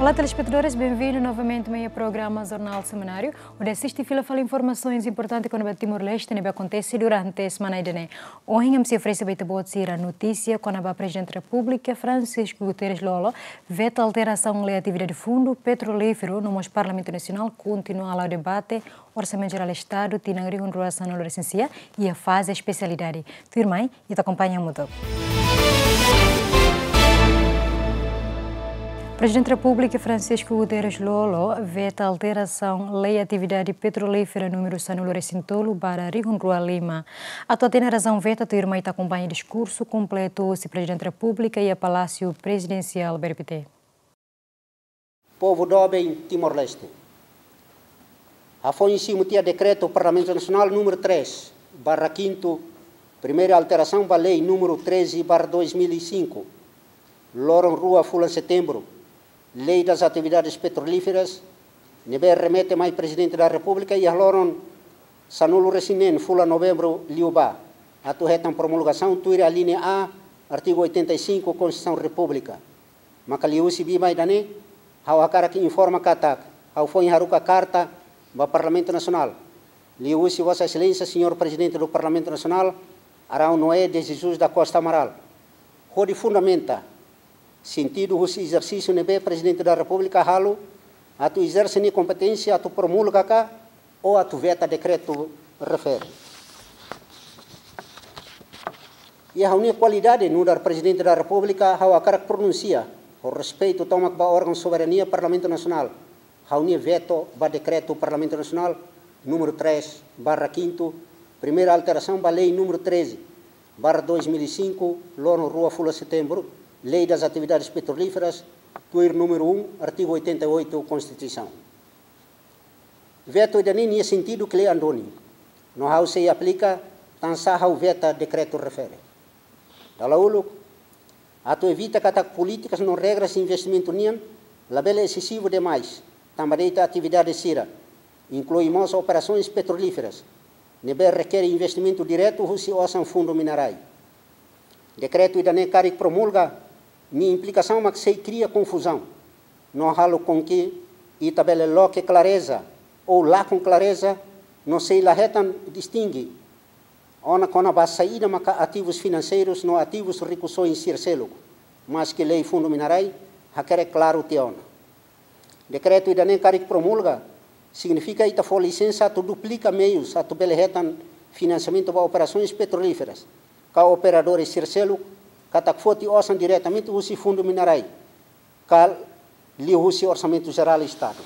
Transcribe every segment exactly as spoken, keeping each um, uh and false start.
Olá, telespetadores, bem-vindo novamente ao programa Jornal Semanáriu, hodi asiste fila fali informasaun importante kona-ba Timor-Leste ne'ebé akontese durante semana ida-ne'e. Ohin ami sei oferese ba ita-boot sira notísia kona-ba Prezidente Repúblika Francisco Guterres Lú Olo veta alterasaun lei atividade Fundu Petrolíferu, no mós Parlamentu Nasionál kontinua hala'o debate Orsamentu Jerál Estadu tinan rihun rua sanulu-resin-sia iha faze espesialidade. Tuirmai, ita akompaña hamutuk. Prezidente Repúblika Francisco Guterres Lú Olo veta alterasaun lei atividade petrolífera númeru sanulu-resin-tolu barra rihun rua lima. Atu hatene razaun veta, tuirmai ita akompaña diskursu kompletu husi Prezidente Repúblika iha Palásiu Prezidensiál B R P T. Povu doben Timor-Leste. Hafoin simu tiha dekretu Parlamentu Nasionál númeru três barra quinto, primeira alterasaun ba lei númeru treze barra dois mil e cinco, loron rua fulan setembru, Lei das Atividades Petrolíferas, ne'ebé remete mai Prezidente da Repúblika iha loron sanulu-resin-neen fulan novembru liubá, atu hetan promulgasaun tuir alínea A, artigu oitenta e cinco Konstituisaun Repúblika. Maka liuhusi biban ida-ne'e, ha'u hakarak informa katak ha'u foin haruka karta ba Parlamentu Nasionál, liuhusi Vossa Exelénsia Señór Prezidente do Parlamentu Nasionál, Araújo Noé de Jesus da Costa Amaral, hodi fundamenta sentidu husi ezersísiu ne'ebé Prezidente da Repúblika halo, atu ezerse nia kompeténsia atu promulga ka ou atu veta dekretu refere. Iha ha'u-nia kualidade nu'udar Prezidente da Repúblika, ha'u hakarak pronunsia ho respeitu tomak ba órgaun soberania Parlamentu Nasionál ha'u-nia veto ba dekretu Parlamentu Nasionál númeru três barra quinto, primeira alterasaun ba lei númeru treze barra dois mil e cinco, loron rua fulan setembru, Lei das Atividades Petrolíferas, tuir númeru um, artigu oitenta e oito Konstituisaun. Veto ida-ne'e nia sentidu kle'an duni, no ha'u sei aplika tansá ha'u veta dekretu refere. Dala uluk, atu evita katak polítikas no regras investimentu nian labele esesivu demais, tanba de'it atividade sira, inklui mós operasoens petrolíferas, ne'ebé rekere investimentu diretu husi osan Fundu Minarai. Dekretu ida-ne'e karik promulga, nia implikasaun mak sei kria konfuzaun, no halo com que ita bele loke klareza ou lakon klareza, no sei la hetan distinge ona kona-ba saida maka ativus finanseirus no ativus rikusoin sira seluk, maske lei Fundu Minarai hakerek klaru tiha ona. Dekretu ida-ne'e karik promulga, signifika ita fó lisensa atu duplika meius atu bele hetan finansiamentu ba operasoens petrolíferas ka operadores sira seluk, katak foti osan diretamente husi Fundu Minarai ka liuhusi Orsamentu Jerál Estadu.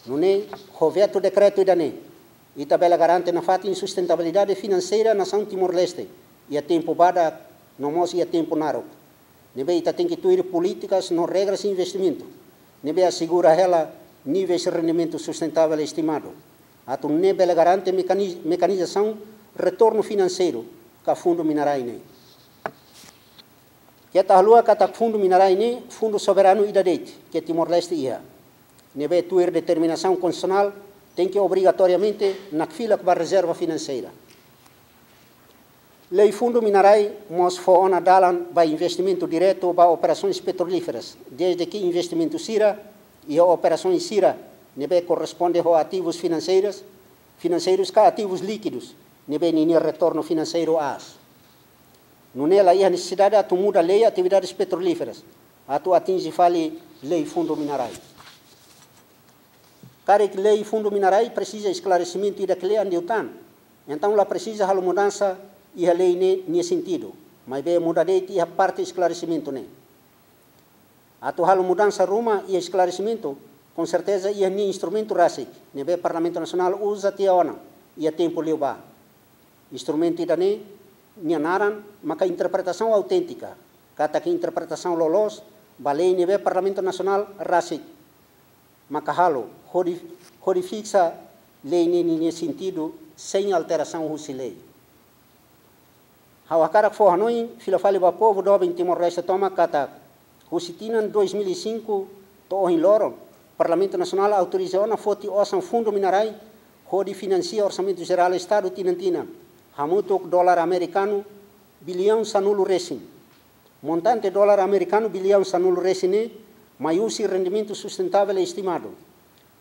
Nune'e, ho veto dekretu ida-ne'e, ita bele garante nafatin sustentabilidade finanseira nasaun Timor-Leste iha tempu badak no mós iha tempu naruk, ne'ebé ita tenke tuir polítikas no regras investimentu ne'ebé asegura hela niveis rendimentu sustentavel estimadu, atu nune'e bele garante mekani-, mekanizasaun retornu finanseiru ka Fundu Minarai ne'e. Keta haluha katak Fundu Minarai ne'e fundu soberanu ida de'it ke Timor-Leste iha, ne'ebé tuir determinasaun konstitusionál tenke obrigatoriamente nakfilak ba rezerva finanseira. Lei Fundu Minarai mós fó ona dalan ba investimentu diretu ba operasoens petrolíferas, desde ke investimentu sira iha operasoens sira ne'ebé korresponde ho ativus finanseiras, finanseirus ka ativus líkidus, ne'ebé ninia retornu finanseiru aas. Nune'e la iha nesesidade atu muda lei atividades petrolíferas atu atinje fali lei Fundu Minarai. Karik lei Fundu Minarai presiza esklaresimentu ida kle'an liután, entaun la presiza halo mudansa iha lei ne'e nia sentidu, maibé muda de'it iha parte esklaresimentu ne'e. Atu halo mudansa ruma iha esklaresimentu, konserteza iha nia instrumentu rasik ne'ebé Parlamentu Nasionál uza tiha ona iha tempu liubá. Instrumentu ida-ne'e nia naran maka interpretasaun auténtika, katak interpretasaun loloos ba lei ne'ebé Parlamentu Nasionál rasik maka halo, hodi, hodi fiksa lei ne'e ninia sentidu sein alterasaun husi lei. Ha'u hakarak fó hanoin fila fali ba povu doben Timor-Leste tomak katak, husi tinan dois mil e cinco to'o ohin loron, Parlamentu Nasionál autoriza ona foti osan Fundu Minarai hodi finansia Orsamentu Jerál Estadu tinan-tinan, hamutuk dolar amerikanu biliaun sanulu-resin. Montante dolar amerikanu biliaun sanulu-resin ne'e mai husi rendimentu sustentável estimadu,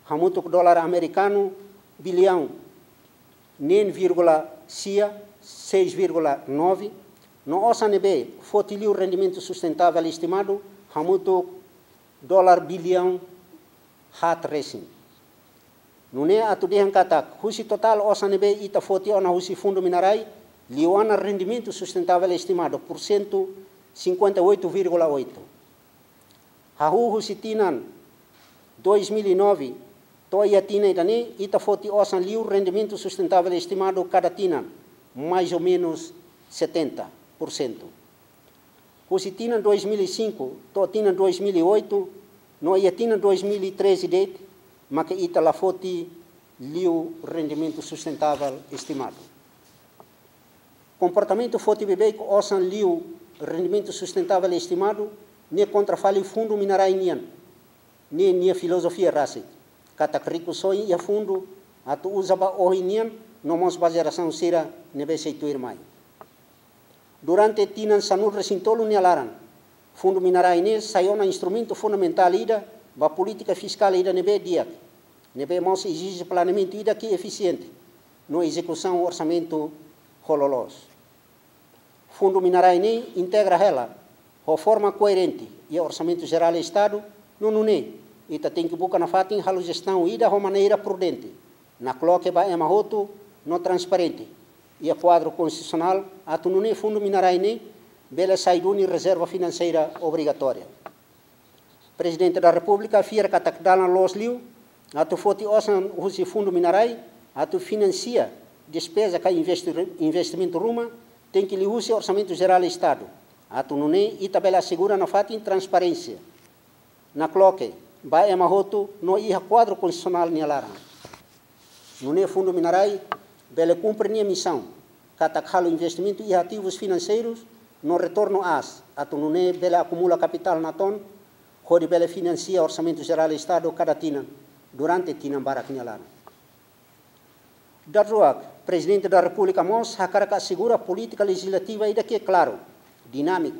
hamutuk dolar amerikanu biliaun neen vírgula sia, seis vírgula nove, no osan ne'ebé foti liu rendimentu sustentável estimadu, hamutuk dolar biliaun haat resin. Nune'e atu dehan katak, husi totál osan ne'ebé ita foti ona husi Fundu Minarai, liu ona rendimentu sustentável estimadu, porsentu cinquenta e oito vírgula oito. Hahú husi tinan dois mil e nove to'o iha tinan ida-ne'e, ita foti osan liu rendimentu sustentável estimadu kada tinan, mais ou menos setenta por cento. Husi tinan dois mil e cinco to'o tinan dois mil e oito, no iha tinan dois mil e treze de'it, maka ita la foti liu rendimentu sustentável estimadu. Komportamentu foti beibeik osan liu rendimentu sustentável estimadu ne'e kontra fali Fundu Minarai nian, ne'e nia filozofia rasik, katak rikusoin iha fundu atu uza ba ohin nian, no mós ba jerasaun sira ne'ebé sei tuirmai. Durante tinan sanulu-resin-tolu nia laran, Fundu Minarai ne'e sai ona instrumentu fundamentál ida ba polítika fiskál ida ne'ebé di'ak, ne'ebé mós ezije planeamentu ida ke efisiente, no ezekusaun orsamentu ho loloos. Fundu Minarai ne'e integra hela ho forma koerente iha Orsamentu Jerál Estadu, no nune'e ita tenke buka nafatin halo jestaun ida ho maneira prudente, nakloke ba ema hotu no transparente iha kuadru konstitusionál, atu nune'e Fundu Minarai ne'e bele sai duni rezerva finanseira obrigatória. Prezidente da Repúblika fiar katak dalan loos liu atu foti osan husi Fundu Minarai atu finansia despeza ka investi-, investimentu ruma, tenke liuhusi Orsamentu Jerál Estadu, atu nune'e ita bele asegura nafatin transparénsia, nakloke ba ema hotu no iha kuadru konstitusionál nia laran. Nune'e Fundu Minarai bele kumpre nia misaun, katak halo investimentu iha ativus finanseirus no retornu aas, atu nune'e bele akumula kapitál natoon, hodi bele finansia Orsamentu Jerál Estadu kada tinan durante tinan barak nia laran. Daruak, Prezidente da Repúblika mós hakarak asegura polítika lejizlativa ida ke klaru, dinámiku,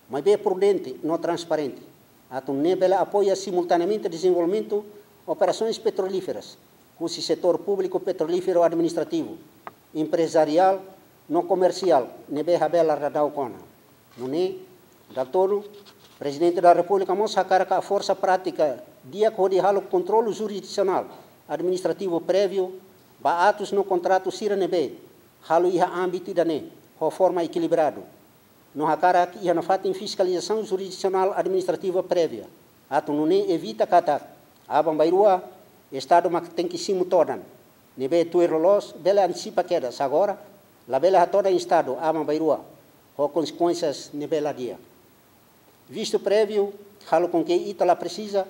maibé prudente no transparente, atu nune'e bele apoia simultaneamente dezenvolvimentu operasoens petrolíferas husi setór públiku petrolíferu administrativu, emprezariál no komersiál ne'ebé habelar daudaun ona. Nune'e, dala ida, Prezidente da Repúblika mós hakarak haforsa prátika di'ak hodi halo kontrolu jurisdisionál administrativu préviu ba atus no kontratu sira ne'ebé halo iha ámbitu ida-ne'e ho forma ekilibradu, no hakarak iha nafatin fiskalizasaun jurisdisionál administrativa prévia, atu nune'e evita katak aban-bainrua Estadu mak tenke simu todan, ne'ebé tuir loloos bele antisipa kedas, agora labele hatodan Estadu aban-bainrua ho konsekuénsias ne'ebé la di'ak. Vistu préviu halo com que ita la presiza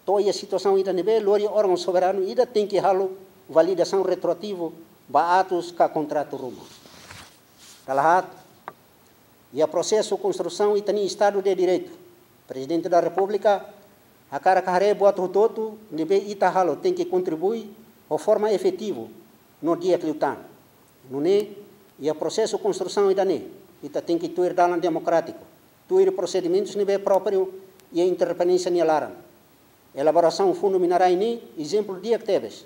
to'o iha situasaun ida ne'ebé lori órgaun soberanu ida tenke halo validasaun retroativu ba atus ka kontratu ruma. Dala haat, iha prosesu konstrusaun ita-nia Estadu de Direitu, Prezidente da Repúblika hakarak haree buat hotu-hotu ne'ebé ita halo tenke kontribui ho forma efetivu no di'ak liután. Nune'e, iha prosesu konstrusaun ida-ne'e, ita tenke tuir dalan demokrátiku, tuir prosedimentus ne'ebé própriu iha interdependénsia nia laran. Elaborasaun Fundu Minarai ne'e ezemplu di'ak tebes,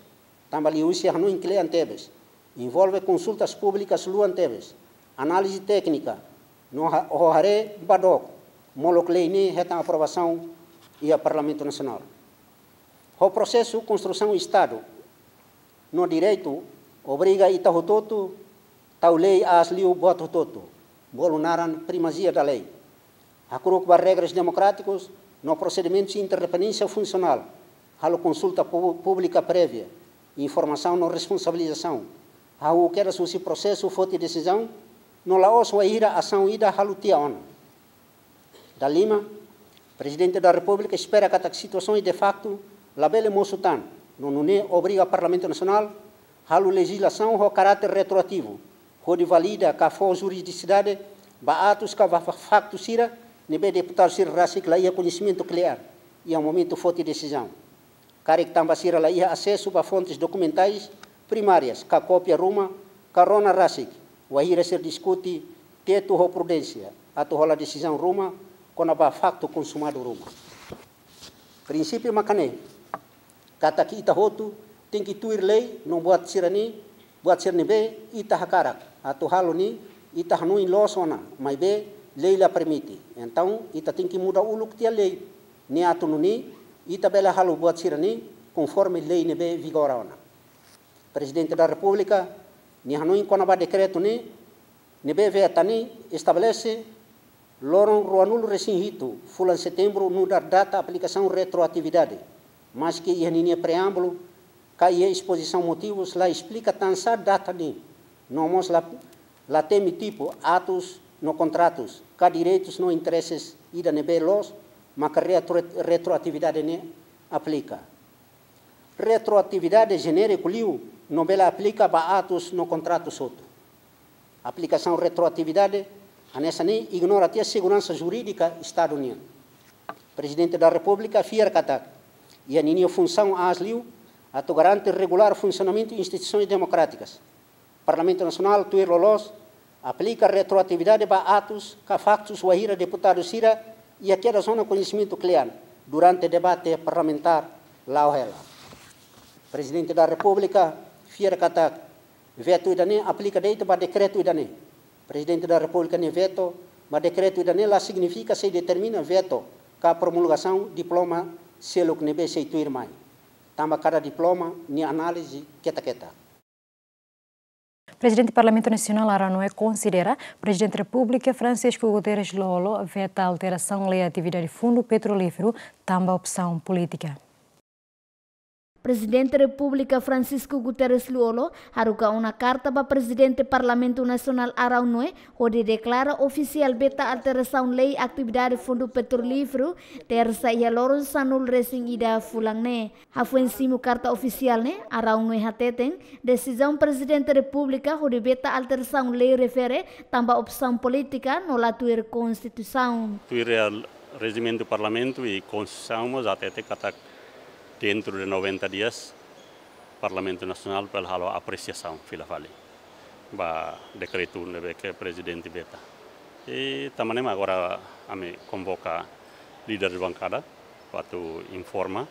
tanba liuhusi hanoin kle'an tebes, envolve konsultas públikas luan tebes, análize téknika, no ha-, ho haree ba dook, molok lei ne'e hetan aprovasaun iha Parlamentu Nasionál. Ho prosesu konstrusaun Estadu no direitu obriga ita hotu-hotu tau lei aas liu buat hotu-hotu, bolu naran primazia da lei. Hakru'uk ba regras demokrátikus no prosedimentus interdependénsia funsionál, halo konsulta pú-, públika prévia, informasaun no responsabilizasaun, hahú kedas husi prosesu foti desizaun, no la'ós wainhira asaun ida halo tiha ona. Dala lima, Prezidente da Repúblika espera katak situasaun de facto labele mosu tan, no nune'e obriga Parlamentu Nasionál halo lejizlasaun ho karáter retroativu, hodi valida ka fó juridisidade ba atus ka ba fa-, faktu sira ne'ebé deputadu sira rasik la iha koñesimentu kle'an iha momentu foti desizaun. Karik tanba sira la iha asesu ba fontes dokumentais primárias ka kópia ruma, ka rona rasik, wainhira sira diskute tetu ho prudénsia atu hola desizaun ruma kona-ba faktu konsumadu ruma. Prinsípiu mak ne'e, katak ita hotu tenke tuir lei no buat sira-ne'e, buat sira ne'ebé ita hakarak atu halo ne'e, ita hanoin loos ona, maibé lei la permite. Entaun, ita tenke muda uluk tiha lei ne'e atu nune'e ita bele halo buat sira-ne'e konforme lei ne'ebé vigora ona. Prezidente da Repúblika nia hanoin kona-ba dekretu ne'e, ne'ebé veta ne'e, estabelese loron ruanulu-resin-hitu fulan Setembru nu'udar data aplikasaun retroatividade, maski iha ninia preámbulu ka iha espozisaun motivus la esplika tansá data ne'e, no mós la, la temi tipu atus no kontratus ka direitus no intereses ida ne'ebé loos maka retro-, retroatividade ne'e aplika. Retroatividade jenériku liu no bele aplika ba atus no kontratus hotu. Aplikasaun retroatividade hanesan ne'e ignora tiha seguransa jurídika Estadu nian. Prezidente da Repúblika fiar katak iha ninia funsaun aas liu atu garante regulár funsionamentu instituisoens demokrátikas. Parlamentu Nasionál tuir loloos aplika retroatividade ba atus ka faktus wainhira deputadu sira iha kedas ona koñesimentu kle'an durante debate parlamentár la'o hela. Prezidente da Repúblika fiar katak veto ida-ne'e aplika de'it ba dekretu ida-ne'e. Prezidente da Repúblika nia veto ba dekretu ida-ne'e la signifika sei determina veto ka promulgasaun diploma seluk ne'ebé sei tuirmai, tanba kada diploma nia análize ketak-ketak. Prezidente Parlamentu Nasionál Araun Noé konsidera Prezidente Repúblika Francisco Guterres Lú-Olo veta alterasaun lei atividade Fundu Petrolíferu tanba opsaun polítika. Prezidente Repúblika Francisco Guterres Lú-Olo haruka ona karta ba Prezidente Parlamentu Nasionál Araun Noé hodi deklara ofisiál veta alterasaun lei atividade Fundu Petrolíferu, tersa iha loron sanulu-resin-ida fulan ne'e. Hafoin simu karta ofisiál ne'e, Araun Noé hateten, desizaun Prezidente Repúblika hodi veta alterasaun lei refere tanba opsaun polítika no la tuir Konstituisaun. Tuir rejimentu Parlamentu i Konstituisaun mós hatete katak dentro de noventa dias, Parlamentu Nasionál bele halo apresiasaun fila fali ba dekretu ne'ebé ke Prezidente veta. I tanba ne'e mak agora ami konvoka líder bankada atu informa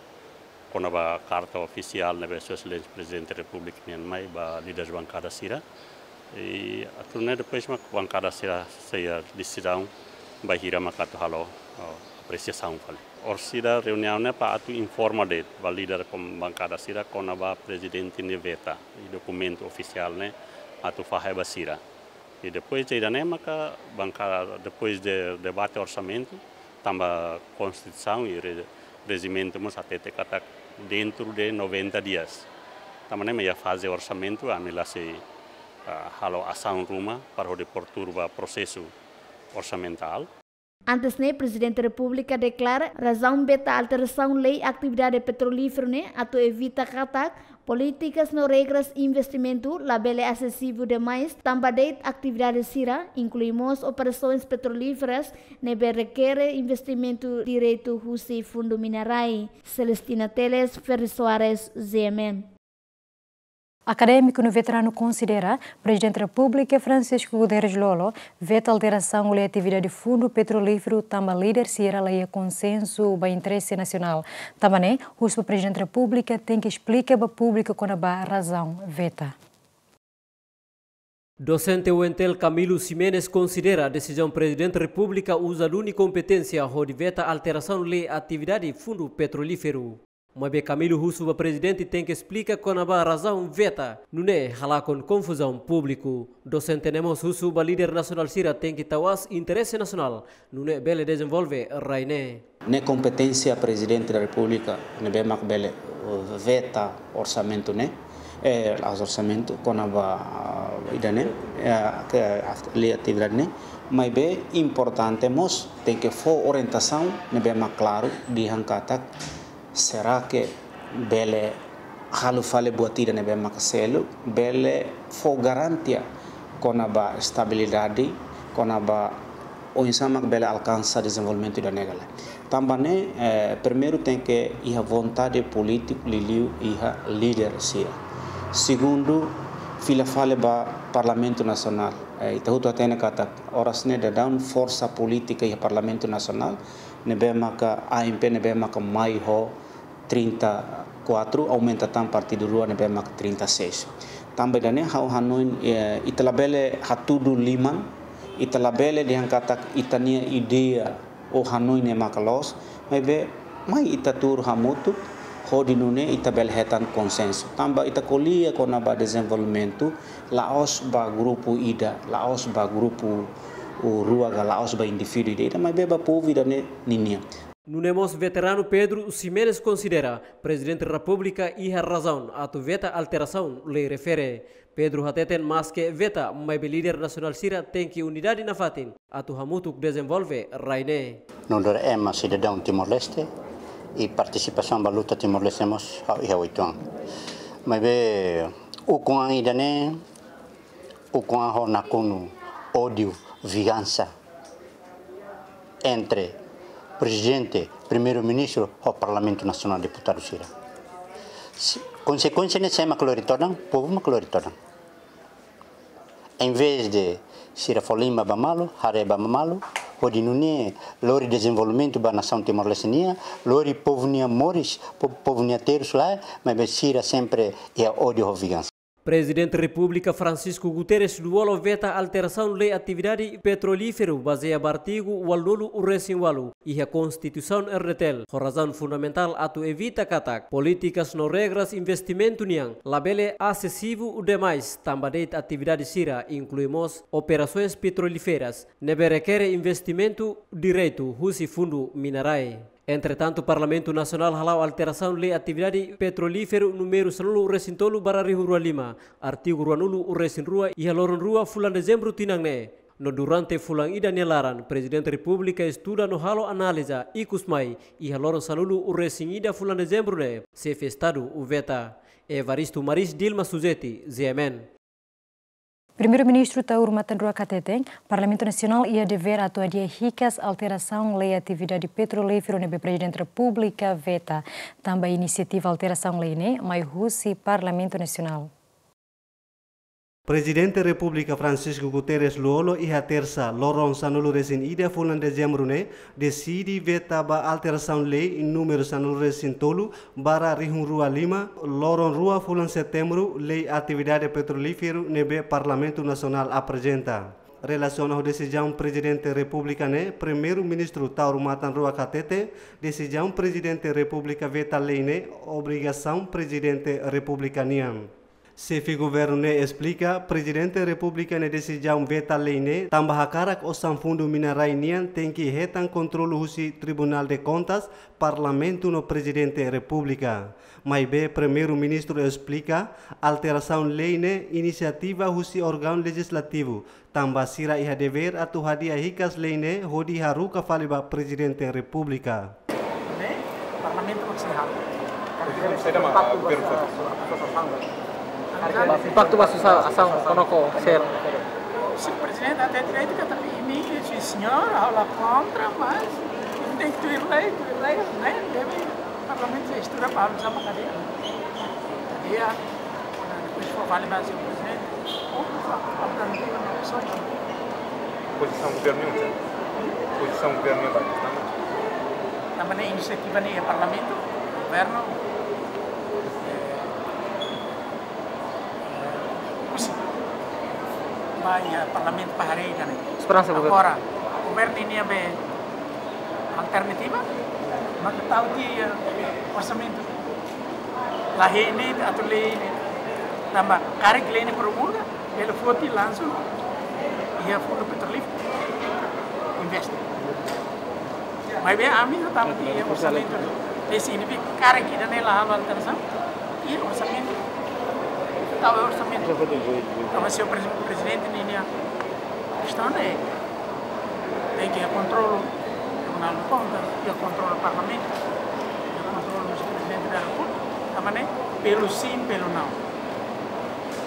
kona-ba karta ofisiál ne'ebé Sua Exelénsia Prezidente Repúblika nian mai ba líder bankada sira. I atu nune'e depois mak bankada sira sei iha desizaun bainhira mak atu halo, oh, apresiasaun fali. Orsida reuniaun ne'e para atu informa de'it ba líder bankada sira kona-ba Prezidente nia veta i dokumentu ofisiál ne'e atu fahe ba sira. I depois de ida-ne'e maka bankada, depois de debate orsamentu, tanba Konstituisaun i re-, rejimentu mós hatete katak dentro de noventa dias. Tanba ne'e mak iha faze orsamentu, ami la sei, ah, halo asaun ruma para hodi perturba prosesu orsamentál. Antes ne'e, Prezidente Repúblika deklara razaun veta alterasaun lei atividade petrolíferu ne'e atu evita katak polítikas no regras investimentu labele asesivu demais, tanba de'it atividade sira, inklui mós operasoens petrolíferas ne'ebé rekere investimentu diretu husi Fundu Minarai. Celestina Teles, Ferri Soares, G M N. Akadémiku no veteranu konsidera Prezidente Repúblika Francisco Guterres Lú-Olo veta alterasaun lei atividade Fundu Petrolíferu tanba líder sira la iha konsensu ba interese nasionál. Tanba ne'e, husu ba Prezidente Repúblika tenke esplika ba públiku kona-ba razaun veta. Dosente U N T L Camilo Ximenes konsidera desizaun Prezidente Repúblika uza duni kompeténsia hodi veta alterasaun lei atividade Fundu Petrolíferu. Maibé Camilo husu ba Prezidente tenke esplika kona-ba razaun veta, nune'e halakon konfuzaun públiku. Dosente ne'e mós husu ba líder nasionál sira tenke tau aas interese nasionál, nune'e bele dezenvolve rai ne'e. Ne'e kompeténsia Prezidente da Repúblika, ne'ebé mak bele, eh, veta orsamentu ne'e, eh, aas orsamentu, kona-ba, ah, ida-ne'e, eh, ke, ah, lei atividade ne'e, maibé importante mós tenke fó orientasaun ne'ebé mak klaru, dehan katak será que bele halo fali buat ida ne'ebé maka seluk, bele fó garantia kona-ba estabilidade, kona-ba oinsá mak bele alkansa dezenvolvimentu ida-ne'e ka lae. Tanba ne'e, eh, primeiru tenke iha vontade polítiku liuliu iha líder sira. Segundu, fila fali ba Parlamentu Nasionál. Eh, ita hotu hatene katak oras ne'e daudaun forsa polítika iha Parlamentu Nasionál, ne'ebé maka A M P ne'ebé maka mai ho trinta e quatro, aumenta tan partidu rua ne'ebé maka trinta e seis. Tanba ida-ne'e ha'u hanoin, eh, ita labele hatudu liman, ita labele dehan katak ita-nia ideia ou hanoin ne'e maka loos, maibé mai ita tuur hamutuk, hodi nune'e ita bele hetan konsensu. Tanba ita ko'alia kona-ba dezenvolvimentu, la'ós ba grupu ida, la'ós ba grupu, uh, rua ka, la'ós ba indivíduu ida, ida, maibé ba povu ida-ne'e ninia. Nune'e mós veteranu Pedro Ximenes konsidera Prezidente Repúblika iha razaun atu veta alterasaun lei refere. Pedro hateten maske veta, maibé líder nasionál sira tenke unidade nafatin atu hamutuk dezenvolve rai ne'e. Nu'udar ema sidadaun Timor-Leste, i partisipasaun ba luta Timor-Leste mós ha'u iha oituan. Maibé ukun an ida-ne'e, ukun an ho nakonu, ódiu, vingansa entre Prezidente, Primeiru-Ministru ho Parlamentu Nasionál, deputadu sira. Si-, konsekuénsia ne'e sé mak lori todan? Povu mak lori todan. Envezde sira fó liman ba malu, haree ba malu, hodi nune'e lori dezenvolvimentu ba nasaun Timor-Leste nian, lori povu nia moris, po-, povu nia terus lae, maibé sira sempre iha ódiu ho vingansa. Prezidente Repúblika Francisco Guterres Lú-Olo veta alterasaun lei atividade petrolíferu bazeia ba artigu ualunulu-resin-ualu iha Konstituisaun R D T L, ho razaun fundamentál atu evita katak polítikas no regras investimentu nian labele esesivu demais, tanba de'it atividade sira inklui mós operasoens petrolíferas ne'ebé rekere investimentu diretu husi fundu mina-rai. Entretantu, Parlamentu Nasionál hala'o alterasaun lei atividade petrolíferu númeru sanulu-resin-tolu barra rihun rua lima, artigu ruanulu-resin-rua, iha loron rua fulan Dezembru tinan ne'e. No durante fulan ida nia laran, Prezidente Repúblika estuda no halo analiza ikus mai, iha loron sanulu-resin-ida fulan Dezembru ne'e, Xefe Estadu veta. Evaristo Maris, Dilma Suzeti, G M N. Primeiru-Ministru Taur Matan Ruak hateten, Parlamentu Nasionál iha devér atu hadi'a hikas alterasaun lei atividade petrolíferu ne'ebé Prezidente Repúblika veta. Tanba inisiativa alterasaun lei ne'e mai husi Parlamentu Nasionál. Prezidente Repúblika Francisco Guterres Lú-Olo iha Tersa, loron sanulu-resin-ida fulan Dezembru ne'e, deside veta ba alterasaun lei númeru sanulu-resin-tolu barra rihun rua lima, loron rua fulan Setembru, lei atividade petrolíferu ne'ebé Parlamentu Nasionál aprezenta. Relasiona ho desizaun Prezidente Repúblika ne'e, Primeiru-Ministru Taur Matan Ruak hateten, desizaun Prezidente Repúblika veta lei ne'e obrigasaun Prezidente Repúblika nian. Xefe Governu ne'e esplika, Prezidente Repúblika nia desizaun veta lei ne'e tanba hakarak osan fundu mina-rai nian tenke hetan kontrolu husi Tribunál de Kontas, Parlamentu no Prezidente Repúblika. Maibé Primeiru-Ministru esplika, alterasaun lei ne'e inisiativa husi órgaun lejizlativu, tanba sira iha devér atu hadi'a hikas lei ne'e hodi haruka fali ba Prezidente Repúblika. Ne'e, Parlamentu mak sei halo. Impaktu ba asosiasaun. Impaktu ba asosiasaun, kona-ba SEL. Señór Prezidente hateten direitu katak imi, sim señór, ha'u la kontra, mas tenke tuir lei, tuir lei, ne'e, deve Parlamentu sei estuda ba halo sama kadeia. Kadeia, depois fó fali ba señór Prezidente. Ou alternativa no opsaun. Pozisaun governu nian, pozisaun governu nian ba kestaun ne'e? Tanba ne'e inisiativa ne'e iha Parlamentu, governu, eh, husi ba iha Parlamentu ba haree ida-ne'e. Esperansa governu. Agora, governu ninia be alternativa, maka tau tiha, eh, orsamentu. La hein de'it atu lei ne'e, tanba karik lei ne'e promulga, bele foti langsung iha fundu petrolíferu investe. Maibé ami hatama tiha orsamentu. Ne'e signifika karik ida-ne'e la halo alterasaun, iha orsamentu. Tau orsamentu. Tanba señór Prez-, Prezidente ninia kestaun ne'e tenke kontrolu Tribunál de Kontas, tenke kontrolu Parlamentu, tenke kontrolu Prezidente da Repúblika, tanba ne'e pelu sim, pelu não.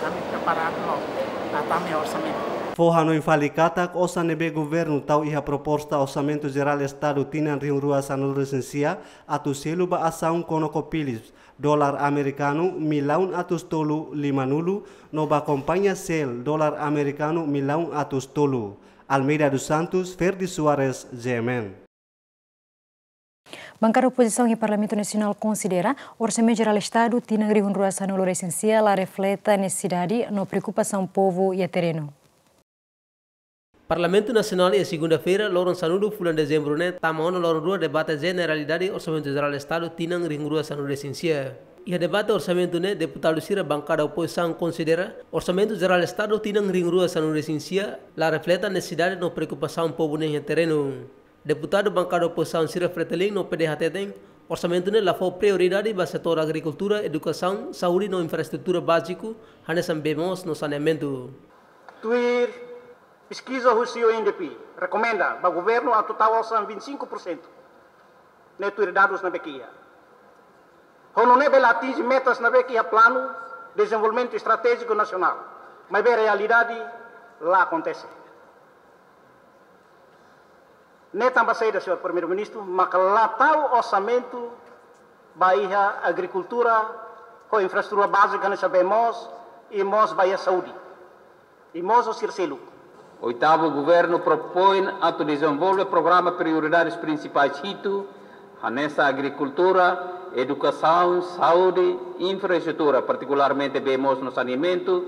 Ami preparadu loos, hatama orsamentu. Fó hanoin fali katak osan ne'ebé governu tau iha proposta Orsamentu Jerál Estadu tinan rihun rua sanulu-resin-sia atu selu ba asaun ConocoPhillips, dolar amerikanu millaun atus tolu limanulu, no ba kompañia SEL, dolar amerikanu millaun atus tolu. Almeida dos Santos, Ferdi Soares, G M N. Bankada opozisaun iha Parlamentu Nasionál konsidera Orsamentu Jerál Estadu tinan rihun rua sanulu-resin-sia la refleta nesesidade no preokupasaun povu iha terrenu. Parlamentu Nasionál iha segunda-feira, loron sanulu fulan Dezembru ne'e, tama ona loron rua debate jeneralidade Orsamentu Jerál Estadu tinan rihun rua sanulu-resin-sia. Iha debate orsamentu ne'e, deputadu sira bankada opozisaun konsidera Orsamentu Jerál Estadu tinan rihun rua sanulu-resin-sia la refleta nesesidade no preokupasaun povu nian iha terrenu. Deputadu bankada opozisaun sira Fretilin no PD hateten, orsamentu ne'e la fó prioridade ba setór agrikultura, edukasaun, saúde no infraestrutura báziku, hanesan bee moos no saneamentu. Tuir peskiza husi U N D P, rekomenda ba governu atu tau osan vinte e cinco por cento. Ne'e tuir dadus ne'ebé ke iha. Ho nune'e bele atinje metas ne'ebé ke iha Planu Dezenvolvimentu Estratéjiku Nasionál. Maibé realidade la akontese. Ne'e tanba saida, señór Primeiru-Ministru, maka la tau orsamentu ba iha agrikultura, ho infraestrutura bázika hanesan bee moos, i mós ba iha saúde, i mós ho sira seluk. Oitavu Governu propoin atu dezenvolve programa prioridades prinsipais hitu, hanesan agrikultura, edukasaun, saúde, infraestrutura, partikularmente bee moos no saneamentu,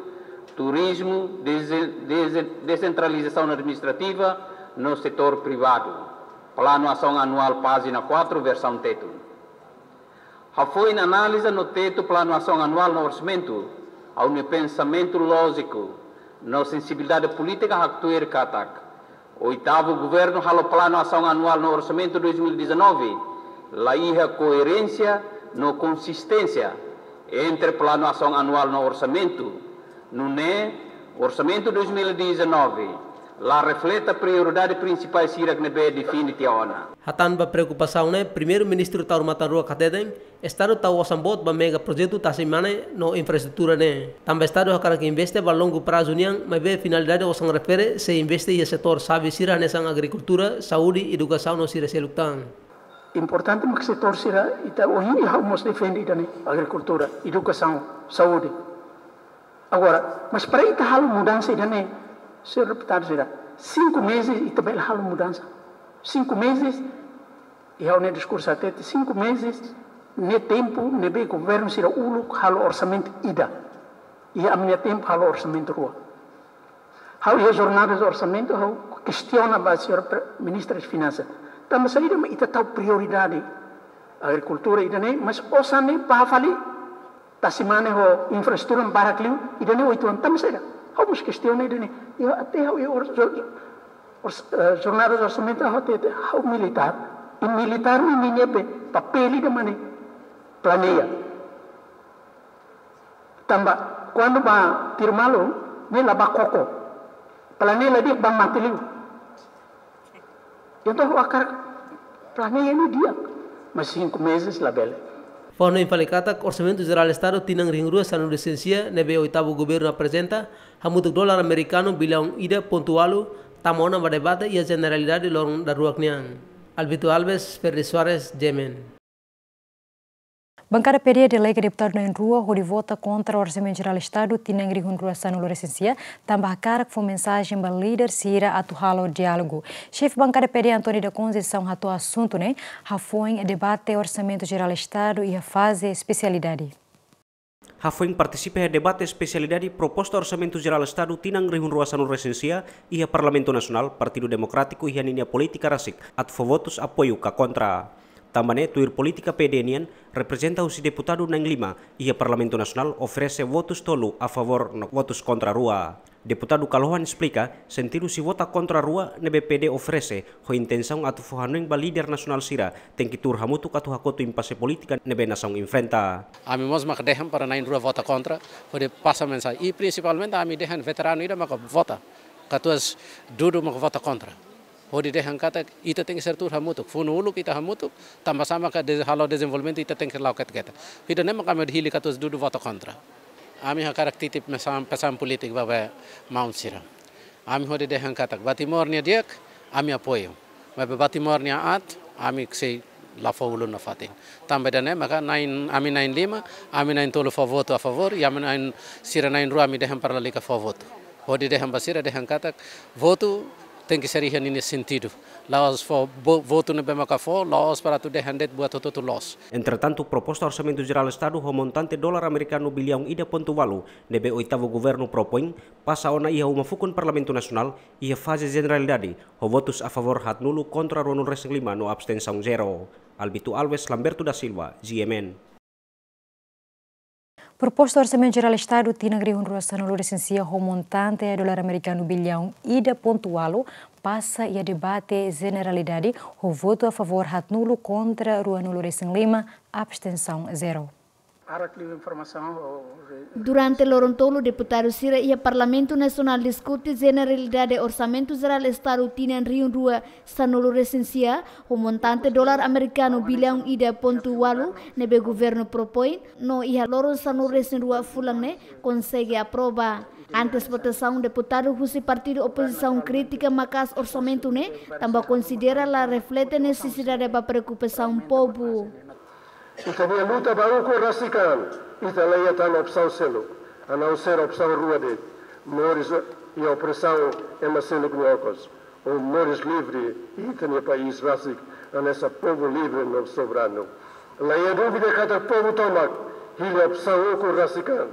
turizmu, deze-, deze-, desentralizasaun administrativa no setór privadu. Planu Asaun Anuál, pájina quatro, versaun Tetun. Hafoin analiza no tetu Planu Asaun Anuál no orsamentu, ha'u-nia pensamentu lójiku no sensibilidade polítika haktuir katak oitavu Governu halo Planu Asaun Anuál no Orsamentu dois mil e dezanove, la iha koerénsia no konsisténsia entre Planu Asaun Anuál no orsamentu. Nune'e, Orsamentu dois mil e dezanove la refleta prioridade prinsipais sira ne'ebé define tiha ona. Hatán ba preokupasaun ne'e, Primeiru-Ministru Taur Matan Ruak hateten, Estadu tau osan boot ba mega projetu tasi mane no infraestrutura ne'e. Tanba Estadu hakarak investe ba longu prazu nian, maibé finalidade osan refere sei investe iha setór xave sira hanesan agrikultura, saúde, edukasaun no sira seluk tan. Importante mak setór sira ita ohin ha'u mós defende ida-ne'e, agrikultura, edukasaun, saúde. Agora, mas para ita halo mudansa ida-ne'e, señór deputadu sira, cinco meses ita bele halo mudansa. Cinco meses, i ha'u-nia diskursu hatete, cinco meses ne'e tempu ne'ebé governu sira uluk halo orsamentu ida. I ami-nia tempu halo orsamentu rua. Ha'u iha jornada de orsamentu, ha'u kestiona ba señór pre-, Ministru de Finansa. Tanba saida mak ita tau prioridade agrikultura ida-ne'e, mas osan ne'e ba fali tasi mane ho infraestrutura barak liu, ida-ne'e oituan, tanba saida? Ha'u mós kestiona ida-ne'e. I até ha'u iha or-, or-, or-, eh, jornada de orsamentu ha'u hatete, ha'u militár. I militár ne'e nia be papél ida mak ne'e planeia. Tanba, kuandu ba tiru malu, ne'e la ba koko. Planeia la di'ak, ba mate liu. Entaun, ha'u hakarak planeia ne'e di'ak, mas cinco meses labele. Fó hanoin fali katak, Orsamentu Jerál Estadu tinan rihun rua sanulu-resin-sia ne'ebé oitavu governu aprezenta, hamutuk dolar amerikanu biliaun ida pontu ualu, tama ona ba debate iha jeneralidade loron daruak nian. Alberto Alves, Ferdi Soares, G M N. Bankada P D delega deputadu na'in-rua hodi vota kontra Orsamentu Jerál Estadu tinan rihun rua sanulu-resin-sia, tanba hakarak fó mensajen ba líder sira atu halo diálogu. Xefe Bankada P D António da Conceição hato'o asuntu ne'e hafoin debate Orsamentu Jerál Estadu iha faze espesialidade. Hafoin partisipa iha debate espesialidade proposta Orsamentu Jerál Estadu tinan rihun rua sanulu-resin-sia iha Parlamentu Nasionál, Partidu Demokrátiku iha ninia polítika rasik atu fó votus apoiu ka kontra. Tanba ne'e tuir polítika P D nian, reprezenta husi deputadu na'in-lima iha Parlamentu Nasionál oferese votus tolu a favór no votus kontra rua. Deputadu Kalohan esplika, sentidu sei vota kontra rua ne'ebé P D oferese, ho intensaun atu fó hanoin ba líder nasionál sira, tenke tuur hamutuk atu hakotu impase polítika ne'ebé nasaun enfrenta. Ami mós mak dehan para na'in-rua vota kontra, hodi pasa mensajen. I prinsipalmente ami dehan veteranu ida maka vota, katuas dudu maka vota kontra. Hodi dehan katak ita tenke ser tuur hamutuk. Funu uluk ita hamutuk, tanba sá maka de-, halo dezenvolvimentu ita tenke la'o ketak-ketak. Ida-ne'e maka ami hili katuas dudu vota kontra. Ami hakarak titip pesan, pesan polítika ba, ba maun sira. Ami hodi dehan katak ba Timor nia di'ak, ami apoiu. Maibé ba Timor nia aat, ami sei la fó ulun nafatin. Tanba ida-ne'e maka na'in, ami na'in-lima, ami na'in-tolu fó votu a favór, i ami na'in, sira na'in-rua ami dehan para lalika fó votu. Hodi dehan ba sira dehan katak, votu Tenke ser iha ninia sentidu. La'ós fó vo-, votu ne'ebé maka fó, la'ós para atu dehan de'it buat hotu-hotu loos. Entretantu, proposta Orsamentu Jerál Estadu ho montante dolar amerikanu biliaun ida pontu ualu ne'ebé oitavu governu propoin, pasa ona iha uma fukun Parlamentu Nasionál iha faze jeneralidade, ho votus a favór haatnulu, kontra ruanulu-resin-lima no abstensaun zero. Albito Alves, Lamberto da Silva, G M N. Proposta Orsamentu Jerál Estadu tinan rihun rua sanulu-resin-sia ho montante dolar amerikanu biliaun ida pontu ualu pasa iha debate jeneralidade, ho votu a favór haatnulu, kontra ruanulu-resin-lima, abstensaun zero. Ara kli informasaun o re- Durante loron tolu, deputadu sira iha Parlamentu Nasionál diskute jeneralidade Orsamentu Jerál Estadu tinan rihun rua sanulu-resin-sia, ho montante dolar amerikanu biliaun ida pontu ualu ne'ebé governu propoin, no iha loron sanulu-resin-rua fulan ne'e konsege aprova. Antes votasaun, deputadu husi partidu opozisaun kritika maka'as orsamentu ne'e, tanba konsidera la reflete nesesidade ba preokupasaun povu. Ita-nia luta ba ukun rasik an, ita la iha tan opsaun seluk, a não ser opsaun rua de'it: moris iha opresaun ema seluk nia okos, ou moris livre iha ita-nia país rasik, hanesan povu livre no soberanu. La iha dúvida katak povu tomak hili opsaun ukun rasik an,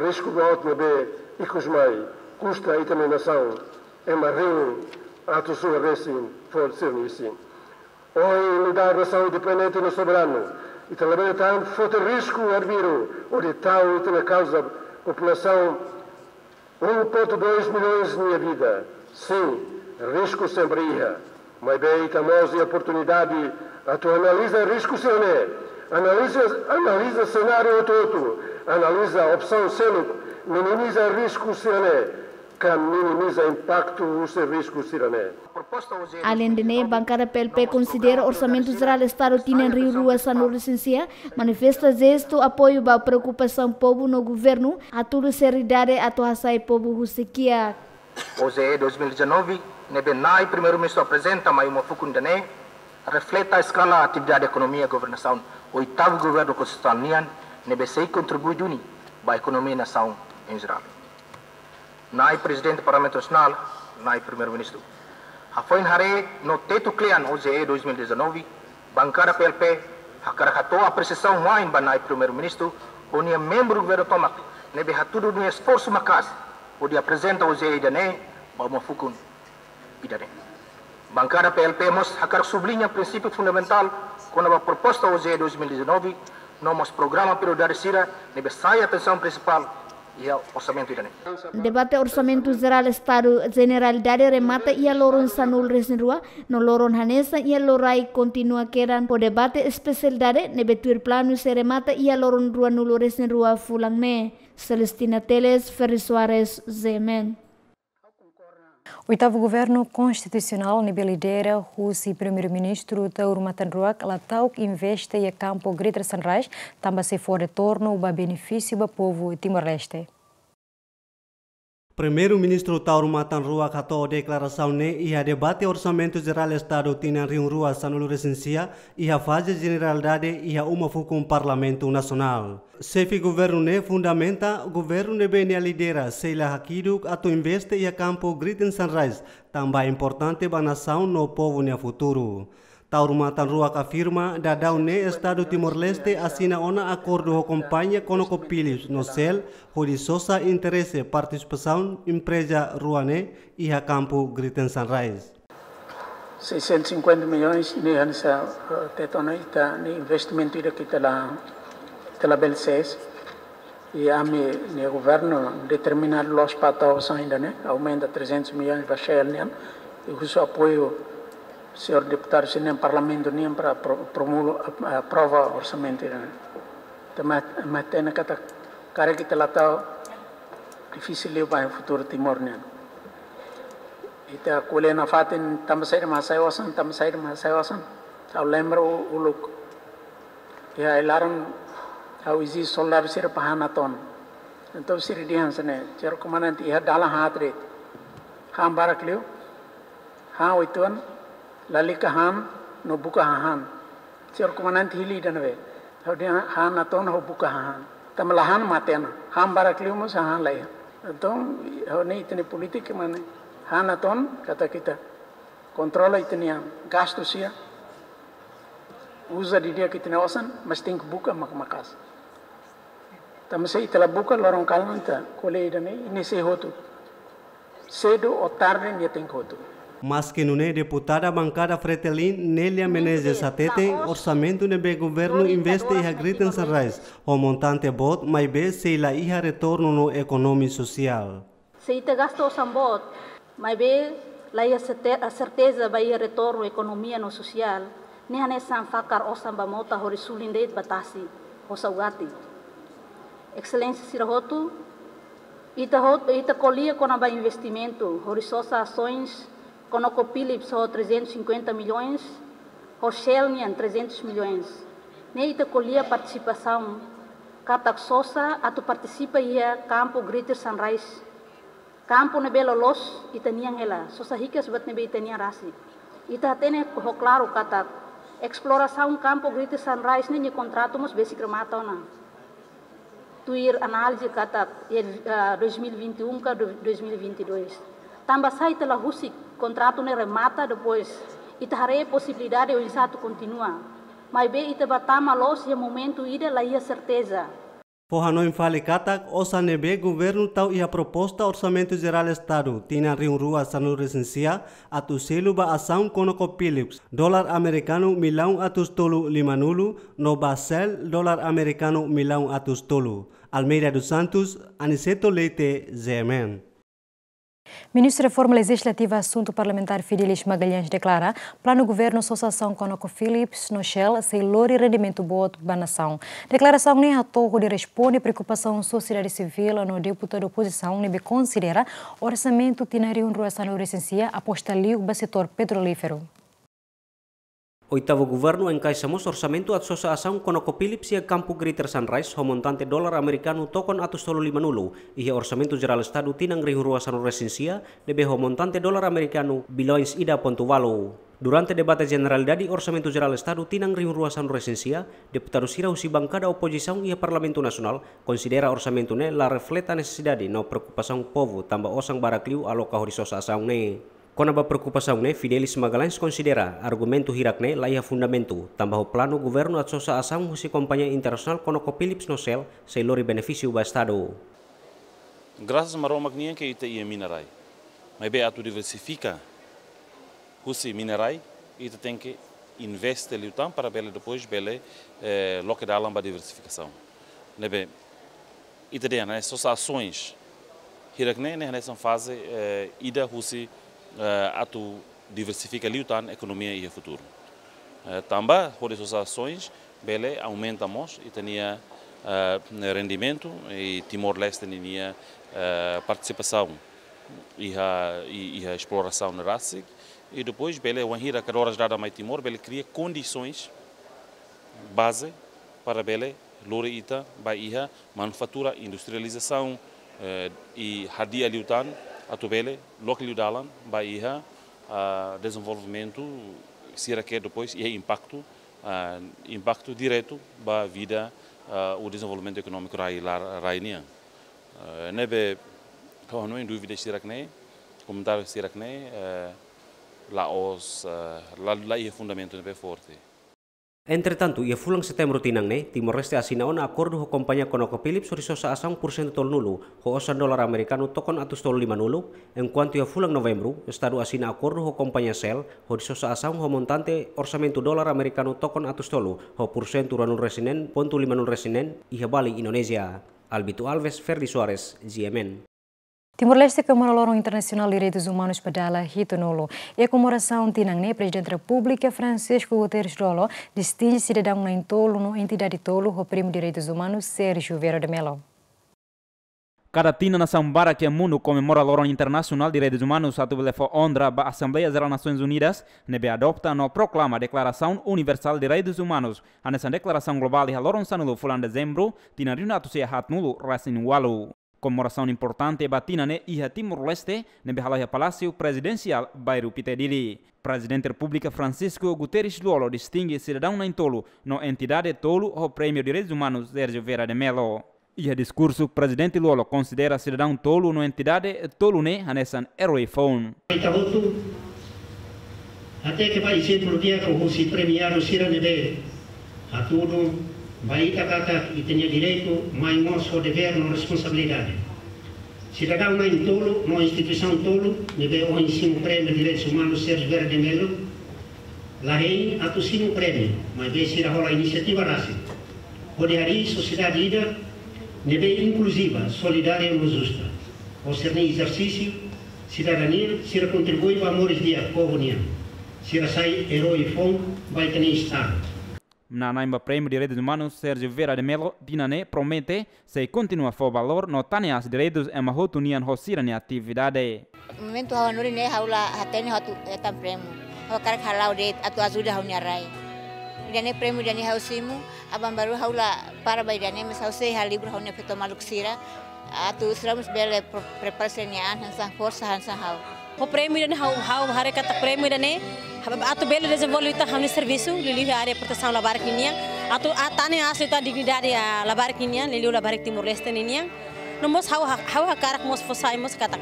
risku boot ne'ebé ikus mai kusta ita-nia nasaun ema rihun atus rua resin fó sira-nia isin. Ohin, nu'udar nasaun independente no soberanu, ita labele tan foti risku arbiru hodi tau ita-nia kauza, populasaun um ponto dois milhões nia vida. Sin, risku sempre iha. Maibé ita mós iha oportunidade atu analiza risku sira-ne'e. Analiza, analiza senáriu hotu-hotu. Analiza opsaun seluk, minimiza risku sira-ne'e, ka minimiza impaktu husi risku sira-ne'e. Aleinde ne'e, bankada P L P konsidera Orsamentu Jerál Estadu tinan rihun rua sanulu-resin-sia manifesta jestu apoiu ba preokupasaun povu no governu atu halo seriedade atu hasai povu husi kiak. O J E dois mil e dezanove, ne'ebé Nai Primeiru-Ministru aprezenta mai uma fukun ida-ne'e, refleta eskala atividade ekonomia governasaun oitavu governu konstitusionál nian, ne'ebé sei kontribui duni ba ekonomia nasaun em geral. Nai Prezidente Parlamentu Nasionál, Nai Primeiru-Ministru, hafoin haree no tetu kle'an O J E dois mil e dezanove, bankada P L P hakarak hato'o apresiasaun wa'in ba Nai Primeiru-Ministru ho nia membru governu tomak, ne'ebé hatudu nia esforsu maka'as hodi aprezenta O J E ida-ne'e ba uma fukun ida-ne'e. Bankada P L P mós hakarak subliña prinsípiu fundamentál kona-ba proposta O J E dois mil e dezanove, no mós programa prioridade sira ne'ebé sai atensaun prinsipál iha orsamentu ida-ne'e. Debate Orsamentu Jerál Estadu jeneralidade remata iha loron sanulu-resin-rua, no loron hanesan iha loraik kontinua kedan ho debate espesialidade ne'ebé tuir planu sei remata iha loron ruanulu-resin-rua fulan ne'e. Celestina Teles, Ferri Soares, G M N. Oitavu Governu Konstitusionál ne'ebé lidera husi Primeiru-Ministru Taur Matan Ruak la ta'uk investe iha kampu Greater Sunrise, tanba sei fó retornu ba benefísiu ba povu Timor-Leste. Primeiru-Ministru Taur Matan Ruak hato'o deklarasaun ne'e iha debate Orsamentu Jerál Estadu tinan rihun rua sanulu-resin-sia, iha faze jeneralidade iha uma fukun Parlamentu Nasionál. Xefe governu ne'e fundamenta governu ne'ebé nia lidera sei la hakiduk atu investe iha kampu Greater Sunrise, tanba importante ba nasaun no povu nia futuru. Taur Matan Ruak afirma daudaun ne'e Estadu Timor-Leste asina ona akordu ho kompañia ConocoPhillips no Shell hodi sosa interese partisipasaun empreza rua ne'e iha kampu Greater Sunrise. Seiscentos e cinquenta milhões ne'e hanesan, eh, tetu ona ita-nia investimentu ida ke ita la, ita labele sees. I ami-nia governu determinadu loos para tau osan ida-ne'e, aumenta trezentos milhões ba Shell nian. I husu apoiu señór deputadu sira-nia Parlamentu nian para pro-, promulga, ap-, aprova orsamentu ida-ne'e. Tanba, tanba hatene katak karik ita la tau, difisil liu ba futuru Timor nian. Ita ko'alia nafatin, tanba saida mak hasai osan, tanba saida mak hasai osan. Ha'u lembra u-, uluk. Iha ai-laran ha'u ezije soldadu sira para han natoon. Entaun sira dehan hanesan ne'e, señór komandante, iha dalan haat de'it. Han barak liu, han uitoan, lalika han, no buka hahán. Señór komandante hili ida ne'ebé? Ha'u dehan han natoon, ha'u buka hahán. Tanba la han mate ona. Han barak liu mós hahán la iha. Entaun, ha'u-nia, ita-nia polítika mak ne'e. Hanaton kata kita kontrola ita-nia gastu sira, uza didi'ak ita-nia osan, mas tenke buka mak-, maka'as. Tanba se ita la buka, loron kalan ita ko'alia ida-ne'e, nia sei hotu. Sedu ou tarde nia tenke hotu. Maske nune'e, deputada bankada Fretilin, Nélia Menezes hateten, orsamentu ne'ebé governu investe iha Greater Sunrise ho montante boot, maibé sei la iha retornu no ekonomia sosiál. Se ita gasta osan boot, maibé la iha serte-, serteza ba iha retornu ekonomia no sosiál, ne'e hanesan fakar osan ba mota hori sulin de'it ba tasi ho saugati. Exelénsia sira hotu, ita hot-, ita ko'alia kona-ba investimentu, hori sosa asoens, ConocoPhillips ho trezentos e cinquenta milhões, ho Shell nian trezentos milhões. Ne'e ita ko'alia partisipasaun, katak sosa atu partisipa iha kampu Greater Sunrise. Kampu ne'ebé loloos ita-nian hela, sosa hikas buat ne'ebé ita-nian rasik. Ita hatene ho klaru katak esplorasaun kampu Greater Sunrise ne'e nia kontratu mós besik remata ona. Tuir análize katak, eh, dois mil e vinte e um ka do-, dois mil e vinte e dois. Tanba sá ita la husik kontratu ne'e remata, depois ita haree posibilidade oinsá atu kontinua. Maibé ita bá tama loos iha momentu ida la iha serteza. Fó hanoin fali katak, osan ne'ebé governu tau iha proposta Orsamentu Jerál Estadu tinan rihun rua sanulu resin sia atu selu ba asaun ConocoPhillips, dolar amerikanu millaun atus tolu lima-nulu, no ba Shell, dolar amerikanu millaun atus tolu. Almeida dos Santos, Aniceto Leite, G M N. Ministru Reforma Lejizlativa Asuntu Parlamentár Fidelis Magalhães deklara planu governu sosa asaun ConocoPhillips no Shell sei lori rendimentu boot ba nasaun. Deklarasaun ne'e hato'o hodi responde preokupasaun sosiedade sivíl no deputadu opozisaun ne'ebé konsidera orsamentu tinan rihun rua sanulu resin sia aposta liu ba setór petrolíferu. Oitavu Governu enkaixa mós orsamentu atu sosa asaun ConocoPhillips iha kampu Greater Sunrise ho montante dolar amerikanu tokon atus tolu lima-nulu iha Orsamentu Jerál Estadu tinan rihun rua sanulu resin sia, ne'ebé ho montante dolar amerikanu billaun ida pontu ualu. Durante debate jeneralidade Orsamentu Jerál Estadu tinan rihun rua sanulu resin sia, deputadu sira husi bankada opozisaun iha Parlamentu Nasionál konsidera orsamentu ne'e la refleta nesesidade no preokupasaun povu tanba osan barak liu aloka hodi sosa asaun ne'e. Kona-ba preokupasaun ne'e, Fidelis Magalhães konsidera argumentu hirak ne'e la iha fundamentu, tanba ho planu governu atu sosa asaun husi kompañia internasionál ConocoPhillips no Shell sei lori benefísiu ba Estadu. Grasas Maromak nian ke ita iha mina-rai. Maibé atu diversifika husi mina-rai, ita tenke investe liután para bele depois bele, eh, loke dalan ba diversifikasaun. Ne'ebé, ita dehan, ne'e sosa asoens hirak ne'e, ne'e hanesan faze, eh, ida husi, eh, atu diversifika liután ekonomia iha futuru. Eh, tanba, hodi sosa asoens, bele aumenta mós ita-nia, eh, rendimentu i Timor-Leste ninia, eh, partisipasaun iha, i, iha esplorasaun ne'e rasik, i depois bele wainhira kadoras dada mai Timor, bele kria kondisoens baze para bele lori ita ba iha manufatura, industrializasaun, eh, i hadi'a liután atu bele loke liu dalan ba iha, ah, dezenvolvimentu sira ke depois iha impaktu, ah, impaktu diretu ba vida, ah, ou dezenvolvimentu ekonómiku rai, la, rai nian. Eh, ne'ebé, ha'u hanoin dúvida sira ne'e, komentáriu sira ne'e, eh, la'ós, eh, la, la iha fundamentu ne'ebé forte. Entretantu, iha fulan Setembru tinan ne'e, Timor-Leste asina ona akordu ho kompañia ConocoPhillips hodi sosa asaun pursentu tolunulu, ho osan dolar amerikanu tokon atus tolu lima-nulu, enkuantu iha fulan Novembru, Estadu asina akordu ho kompañia Shell hodi sosa asaun ho montante orsamentu dolar amerikanu tokon atus tolu, ho pursentu ruanulu resin neen pontu limanulu resin neen, iha Bali, Indonézia. Albito Alves, Ferdi Soares, G M N. Timor-Leste komemora Loron Internasionál Direitus Umanus ba dala hitunulu. Iha komemorasaun tinan ne'e, Prezidente Repúblika Francisco Guterres Lú Olo distinge sidadaun na'in-tolu no entidade tolu ho Prémiu Direitus Umanus Sérgio Vieira de Mello. Kada tinan nasaun barak iha mundu komemora Loron Internasionál Direitus Umanus atu bele fó onra ba Asembleia Jerál Nasoins Unidas, ne'ebé adopta no proklama Deklarasaun Universál Direitus Umanus, hanesan deklarasaun globál iha loron sanulu fulan Dezembru, tinan rihun atus sia haatnulu resin ualu. Komemorasaun importante ba tinan ne'e iha Timor-Leste, ne'ebé hala'o iha Palásiu Prezidensiál, bairru Pite Dili. Prezidente Repúblika Francisco Guterres Lú Olo distinge sidadaun na'in-tolu no entidade tolu ho Prémiu Direitus Umanus Sérgio Vieira de Mello. Iha diskursu, Prezidente Lú-Olo konsidera sidadaun tolu no entidade tolu ne'e hanesan eroi foun. Ita hotu, até ke ba ezemplu di'ak husi premiadu sira ne'ebé hatudu ba ita katak ita-nia direitu, mai mós ho devér no responsabilidade. Sidadaun na'in tolu no instituisaun tolu ne'ebé ohin simu Prémiu Direitus Umanus Sérgio Vieira de Mello, la hein atu simu prémiu, maibé sira hola inisiativa rasik hodi harii sosiedade ida ne'ebé inkluziva, solidária no justa. Ho sira-nia ezersísiu sidadania, sira kontribui ba moris di'ak povu nian. Sira sai eroi foun ba ita-nia Estadu. Manán ba Prémiu Direitus Umanus Sérgio Vieira de Mello, tinan ne'e promete sei kontinua fó valór no tane aas direitus ema hotu nian ho sira-nia atividade. Momentu ha'u hanorin ne'e ha'u la hatene atu hetan prémiu. Ha'u hakarak hala'o de'it atu ajuda ha'u-nia rai. Ida-ne'e prémiu ida-ne'e ha'u simu, aban-bainrua ha'u la para ba ida-ne'e, mas ha'u sei halibur ha'u-nia feto maluk sira. Atu sira mós bele pre-, prepara sira-nia an hanesan forsa hanesan ha'u. Ho prémiu ida-ne'e ha'u, ha'u haree katak prémiu ida-ne'e, ha'u atu bele dezenvolve tan ha'u-nia servisu, liuliu área protesaun labarik ninian. Atu tane aas liután dignidade labarik ninian, liuliu labarik Timor-Leste ninian. No mós ha'u, ha'u hakarak mós fó sai mós katak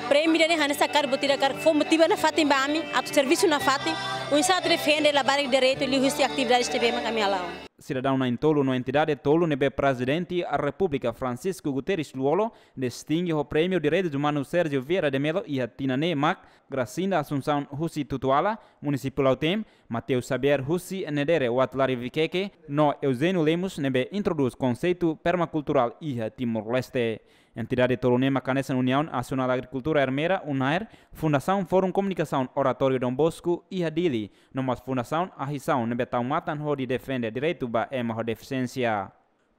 prémiu ida-ne'e hanesan karik buat ida karik fó motiva nafatin ba ami, atu servisu nafatin, oinsá atu defende labarik direitu liuhusi atividades ne'ebé mak ami hala'o. Sidadaun na'in tolu no entidade tolu ne'ebé Prezidente Repúblika Francisco Guterres Lú-Olo distinge ho Prémiu Direitus Umanus Sérgio Vieira de Mello iha tinan ne'e mak Gracinda Assunção husi Tutuala, Munisípiu Lautém, Mateus Xavier husi Nedere Uatulari Viqueque, no Eugênio Lemos ne'ebé introdús konseitu permakulturál iha Timor-Leste. Entidade tolu ne'e mak hanesan União Nacional Agricultura Ermera, UNAER, Fundasaun Fórum Komunikasaun Oratóriu Dom Bosco iha Dili, no mós Fundasaun Ahi Saun ne'ebé tau matan hodi defende direitu ba ema ho defisiénsia.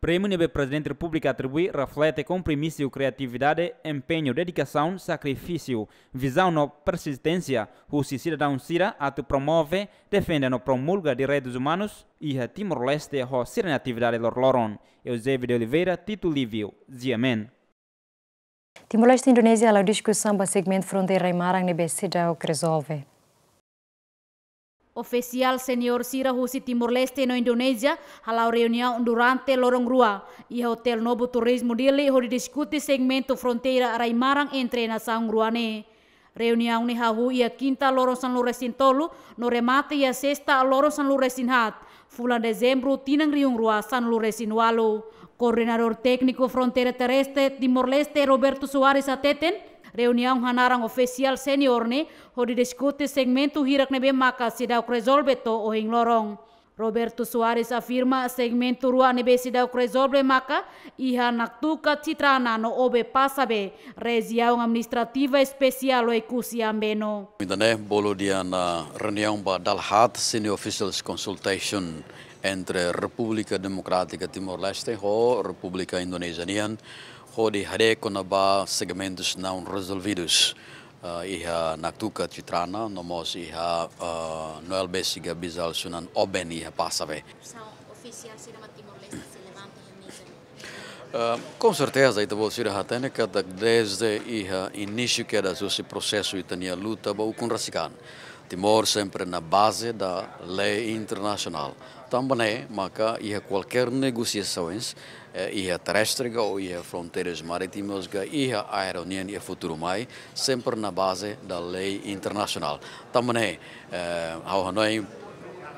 Prémiu ne'ebé Prezidente Repúblika atribui reflete kompromisu, kriatividade, empeñu, dedikasaun, sakrifísiu, vizaun no persisténsia husi sidadaun sira atu promove, defende no promulga direitus umanus iha Timor-Leste ho sira-nia atividade loroloron. Eusébio de Oliveira, Tito Lívio, G M N. Timor-Leste, Indonézia hala'o diskusaun ba segmentu fronteira rai-maran ne'ebé seidauk rezolve. Ofisiál seniór sira husi Timor-Leste no Indonézia hala'o reuniaun durante loron rua iha Hotel Nobu Turismo Dili hodi diskute segmentu fronteira rai-maran entre nasaun rua ne'e. Reuniaun ne'e hahú iha Kinta loron sanulu-resin-tolu no remata iha Sesta loron sanulu-resin-haat, fulan Dezembru tinan rihun rua sanulu-resin-ualu. Koordenadór Tékniku Fronteira Terrestre Timor-Leste, Roberto Soares, hateten, reuniaun hanaran ofisiál seniór ne'e hodi diskute segmentu hirak ne'ebé maka seidauk rezolve to'o ohin loron. Roberto Soares afirma segmentu rua ne'ebé seidauk rezolve maka iha Naktuka Citrana no Obe Passabe, Rejiaun Administrativa Espesiál Oekusi Ambeno. Entaun ne'e bolu dehan reuniaun ba dala haat, senior officials consultation entre Repúblika Demokrátika Timor-Leste ho Repúblika Indonézia nian, hodi haree kona-ba segmentus não resolvidos, ah, iha Naktuka Citrana, no mós iha, ah, Noel Besik Abizal Sunan Oben iha Passabe. São ofisiál sira mak Timor-Leste sei levanta iha meza? Ah, com certeza, ita-boot sira hatene katak desde iha inísiu kedas husi prosesu ita-nia luta ba ukun rasik an, Timor sempre na baze da lei internasionál. Tanba ne'e maka iha kualkér negosiasoens, eh, iha terrestre ka ou iha fronteiras marítimas ka iha aéreu nian iha futuru mai, sempre na baze da lei internasionál. Tanba ne'e, eh, ha'u hanoin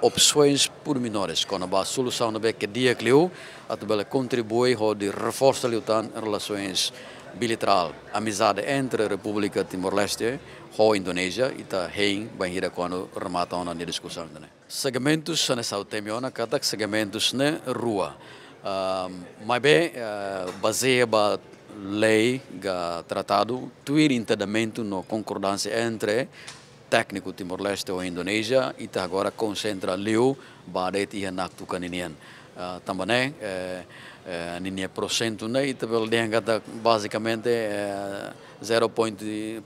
opsoens pormenores kona-ba solusaun ne'ebé ke di'ak liu atu bele kontribui hodi reforsa liután relasoens bilaterál, amizade entre Repúblika Timor-Leste ho Indonézia, ita hein bainhira kuandu remata ona nia diskusaun ida-ne'e. Segmentus hanesan ha'u temi ona katak segmentus ne'e rua. Ah, maibé, ah, bazeia ba lei ka tratadu, tuir entendamentu no konkordánsia entre tékniku Timor-Leste ho Indonézia, ita agora konsentra liu ba de'it iha Naktuka ninian. Ah, tanba ne'e, eh, eh, ninia porsentu ne'e, ita bele dehan katak, bazikamente, eh, zero point,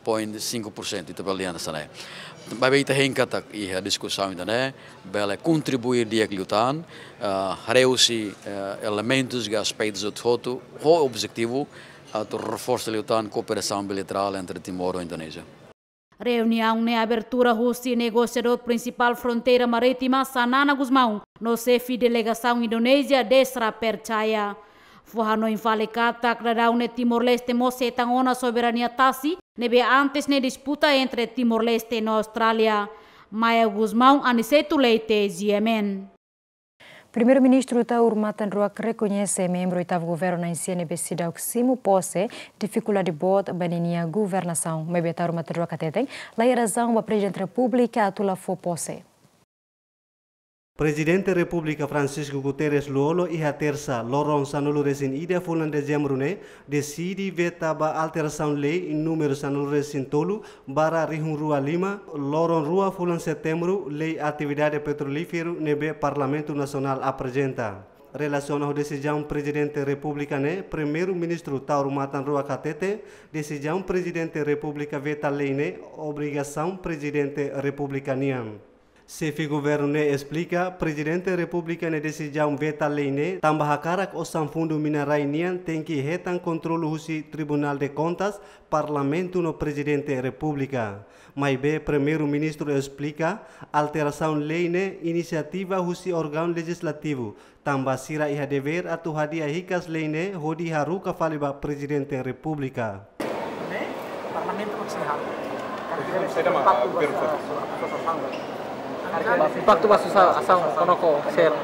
point cinco por cento, ita bele dehan hanesan ne'e. Maibé ita hein katak iha diskusaun ida-ne'e bele kontribui di'ak liután, ah, haree husi, eh, elementus ka aspetus hotu-hotu ho objetivu atu reforsa liután kooperasaun bilaterál entre Timor ho Indonézia. Reuniaun ne'e abertura husi negosiadór prinsipál fronteira marítima Xanana Gusmão no xefe delegasaun Indonézia Desra Percaya. Fó hanoin fali katak daudaun ne'e Timor-Leste mós hetan ona soberania tasi ne'ebé antes ne'e disputa entre Timor-Leste no Austrália. Maia Gusmão, Aniceto Leite, G M N. Primeiru-Ministru Taur Matan Ruak rekoñese membru oitavu governu na'in-sia ne'ebé seidauk simu pose difikuldade boot ba ninia governasaun. Maibé Taur Matan Ruak hateten, laiha razaun ba Prezidente Repúblika atu la fó pose. Prezidente Repúblika Francisco Guterres Lú-Olo iha Tersa, loron sanulu-resin-ida fulan Dezembru ne'e, deside veta ba alterasaun lei númeru sanulu-resin-tolu barra rihun rua lima, loron rua fulan Setembru, Lei Atividade Petrolíferu ne'ebé Parlamentu Nasionál aprezenta. Relasiona ho desizaun Prezidente Repúblika ne'e, Primeiru-Ministru Taur Matan Ruak hatete, desizaun Prezidente Repúblika veta lei ne'e obrigasaun Prezidente Repúblika nian. Xefe Governu ne'e esplika, Prezidente Repúblika nia desizaun veta lei ne'e tanba hakarak osan fundu mina-rai nian tenke hetan kontrolu husi Tribunál de Kontas, Parlamentu no Prezidente Repúblika. Maibé Primeiru-Ministru esplika, alterasaun lei ne'e inisiativa husi órgaun lejizlativu, tanba sira iha devér atu hadi'a hikas lei ne'e hodi haruka fali ba Prezidente Repúblika. Ne'e, Parlamentu mós sei halo. Impaktu ba asosiasaun, konoko SEL.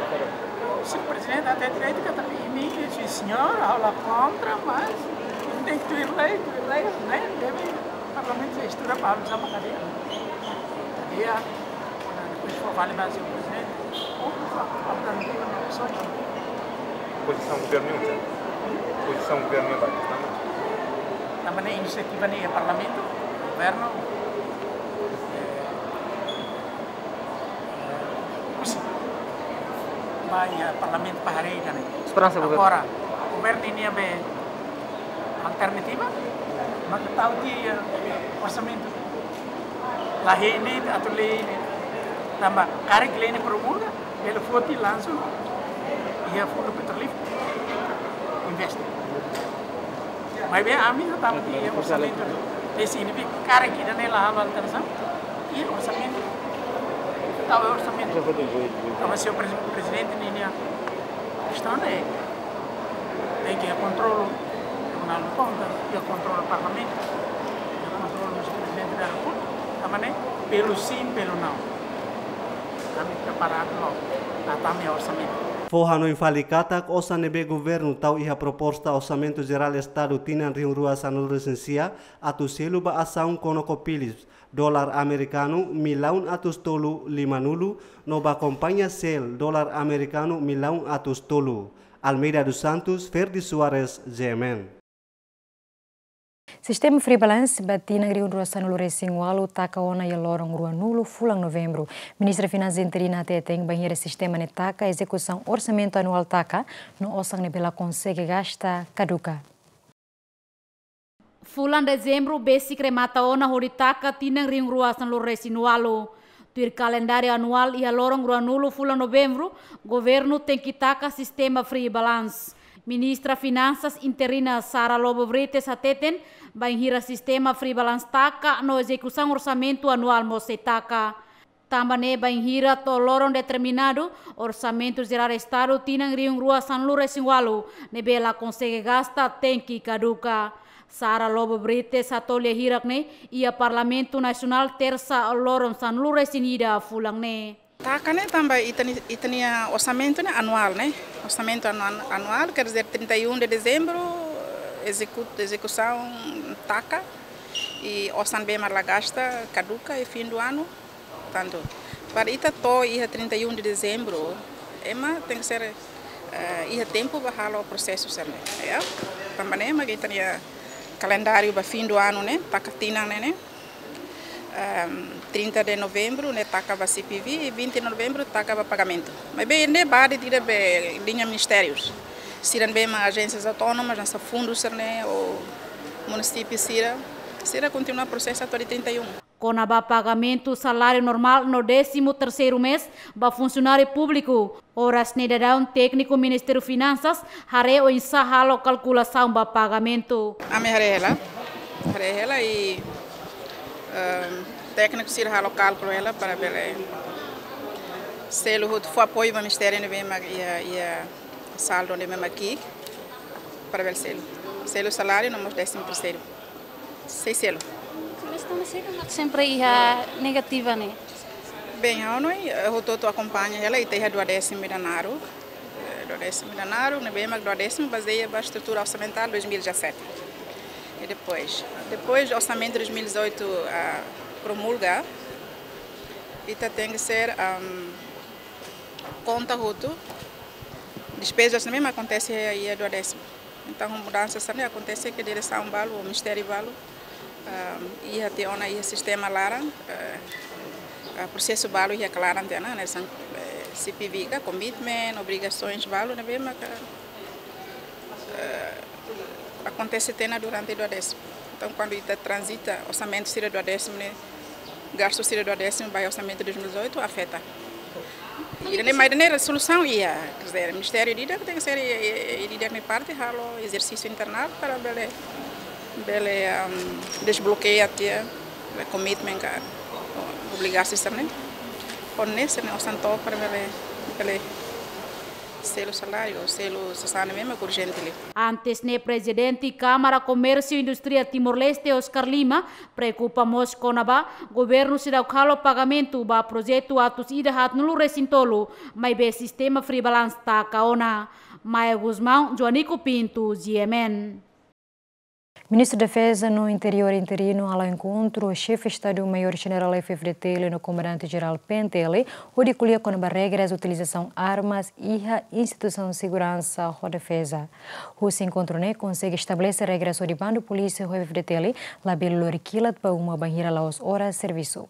Se Prezidente hatete direitu katak imi, sim señór, ha'u la kontra, mas imi tenke tuir lei, tuir lei, ne'e, deve Parlamentu sei estuda para halo sama kadeia. Kadeia, depois fó fali ba señór Prezidente. Ou alternativa ne'e, opsaun ne'e. Pozisaun governu, pozisaun governu ba. Tanba ne'e inisiativa ne'e iha Parlamentu, governu, eh, husi ba iha Parlamentu para haree ida-ne'e. Esperansa governu. Agora, governu ne'e iha be alternativa, maka tau tiha, eh, orsamentu. La hein de'it atu lei ne'e. Tanba karik lei ne'e promulga, bele foti langsung iha Fundu Petrolíferu investe. Maibé ami hatama tiha orsamentu. Ne'e signifika karik ida-ne'e la halo alterasaun, iha orsamentu. Tau orsamentu. Tanba señór Prez-, Prezidente ninia kestaun ne'e tenke kontrolu Tribunál de Kontas, iha kontrolu Parlamentu, iha kontrolu Prezidente da Repúblika, tanba ne'e pelu sim, pelu não. Ami preparadu lo hatama orsamentu. Fó hanoin fali katak osan ne'ebé governu tau iha proposta Orsamentu Jerál Estadu tinan rihun rua sanulu-resin-sia atu selu ba asaun konoko Philips, dolar amerikanu millaun atus tolu limanulu, no ba kompañia SEL, dolar amerikanu millaun atus tolu. Almeida dos Santos, Ferdi Soares, G M N. Sistema free balance ba tinan rihun rua sanulu-resin-ualu taka ona iha loron ruanulu fulan Novembru. Ministra Finansas interina hateten, bainhira sistema ne'e taka, ezekusaun orsamentu anuál taka, no osan ne'ebé la konsege gasta kaduka. Fulan Dezembru besik remata ona hodi taka tinan rihun rua sanulu-resin-ualu. Tuir kalendáriu anuál iha loron ruanulu fulan Novembru, governu tenke taka sistema free balance. Ministra Finansas interina Sara Lobo Brites hateten, bainhira sistema free balance taka no ezekusaun orsamentu anuál mós sei taka. Tanba ne'e bainhira to'o loron determinadu, Orsamentu Jerál Estadu tinan rihun rua sanulu-resin-ualu ne'ebé la konsege gasta tenke kaduka. Sara Lobo Brites hato'o lia hirak ne'e iha Parlamentu Nasionál Tersa loron sanulu-resin-ida fulan ne'e. Taka ne'e tanba ita-ni-, ita-nia orsamentu ne'e anuál ne'e. Orsamentu anuál, anuál, quer dizer, trinta e um de dezembro, execu-, ezekusaun taka, i osan ne'ebé mak la gasta, kaduka, i fim do ano. Portantu, para ita to'o iha trinta e um de dezembro, ema tenke ser, eh, iha tempu ba halo prosesu sira-ne'e, ya. Tanba ne'e mak ita-nia kalendáriu ba fim do ano ne'e, taka tinan ne'e, ne'e, ehm, trinta de novembro ne'e taka ba C P V, i vinte de novembro taka ba pagamentu. Maibé ne'e ba de'it ida be liña ministérius. Sira ne'ebé mak ajénsias autónomas, hanesan fundu sira-ne'e, ou munisípiu sira, sira kontinua prosesu to'o dia trinta e um. Kona-ba pagamentu saláriu normál no décimo terceiro mês ba funsionáriu públiku, oras ne'e daudaun tékniku Ministériu Finansas haree oinsá halo kalkulasaun ba pagamentu. Ami haree hela, haree hela i, ehm, tékniku sira halo kálkulu hela para bele selu hotu, fó apoiu ba ministériu ne'ebé mak iha, iha saldu ne'ebé mak ki'ik. Para bele selu. Selu saláriu no mós désimu terceiro. Sei selu. Mas tama sempre, sempre iha negativa, né? Bem, ha'u hanoin, eh, hotu-hotu akompaña hela, ita iha duodésimu ida naruk. Eh, duodésimu ida naruk, ne'ebé mak duodésimu bazeia ba estrutura orçamentária dois mil e dezassete. E depois, depois do orçamento dois mil e dezoito, ah, promulga, ita tenke ser, ahm, konta hotu despezas ne'ebé mak akontese iha, iha duodésimu. Entaun, mudansa sira-ne'e akontese ke diresaun balu, ou ministériu balu, ah, iha tiha ona iha sistema laran, eh, eh, prosesu balu iha klaran tiha ona, hanesan, eh, C P V ka, commitment, obrigasoens balu ne'ebé maka, eh, akontese tiha ona durante duodésimu. Entaun, kuandu ita transita orsamentu sira duodésimu ne'e, gastu sira duodésimu ba orsamentu dois mil e dezoito afeta. Ida-ne'e, mas ida-ne'e solusaun iha, quer dizer, ministériu ida-idak tenke ser, eh, eh, ida-idak nia parte halo ezersísiu internál para bele, bele, ahm, desblokeia tiha, eh, commitment ka, obrigasaun sira-ne'e. Ho ne'e sira-ne'e osan to'o para bele, bele selu saláriu, selu sasán ne'ebé mak urjente liu. Antes ne'e, Prezidente Kámara Komérsiu Indústria Timor-Leste, Oscar Lima, preokupa mós kona-ba governu seidauk halo pagamentu ba projetu atus ida haatnulu resin tolu, maibé sistema free balance taka ona. Maia Gusmão, Joanico Pinto, G M N. Ministru Defeza no Interiór interinu hala'o enkontru ho Xefe Estadu Maiór Jenerál F-FDTL no Komandante Jerál P N T L, hodi ko'alia kona-ba regras utilizasaun armas iha instituisaun seguransa ho defeza. Husi enkontru ne'e konsege estabelese regras hodi bandu polísia ho F-FDTL labele lori kilat ba uma bainhira la'ós oras servisu.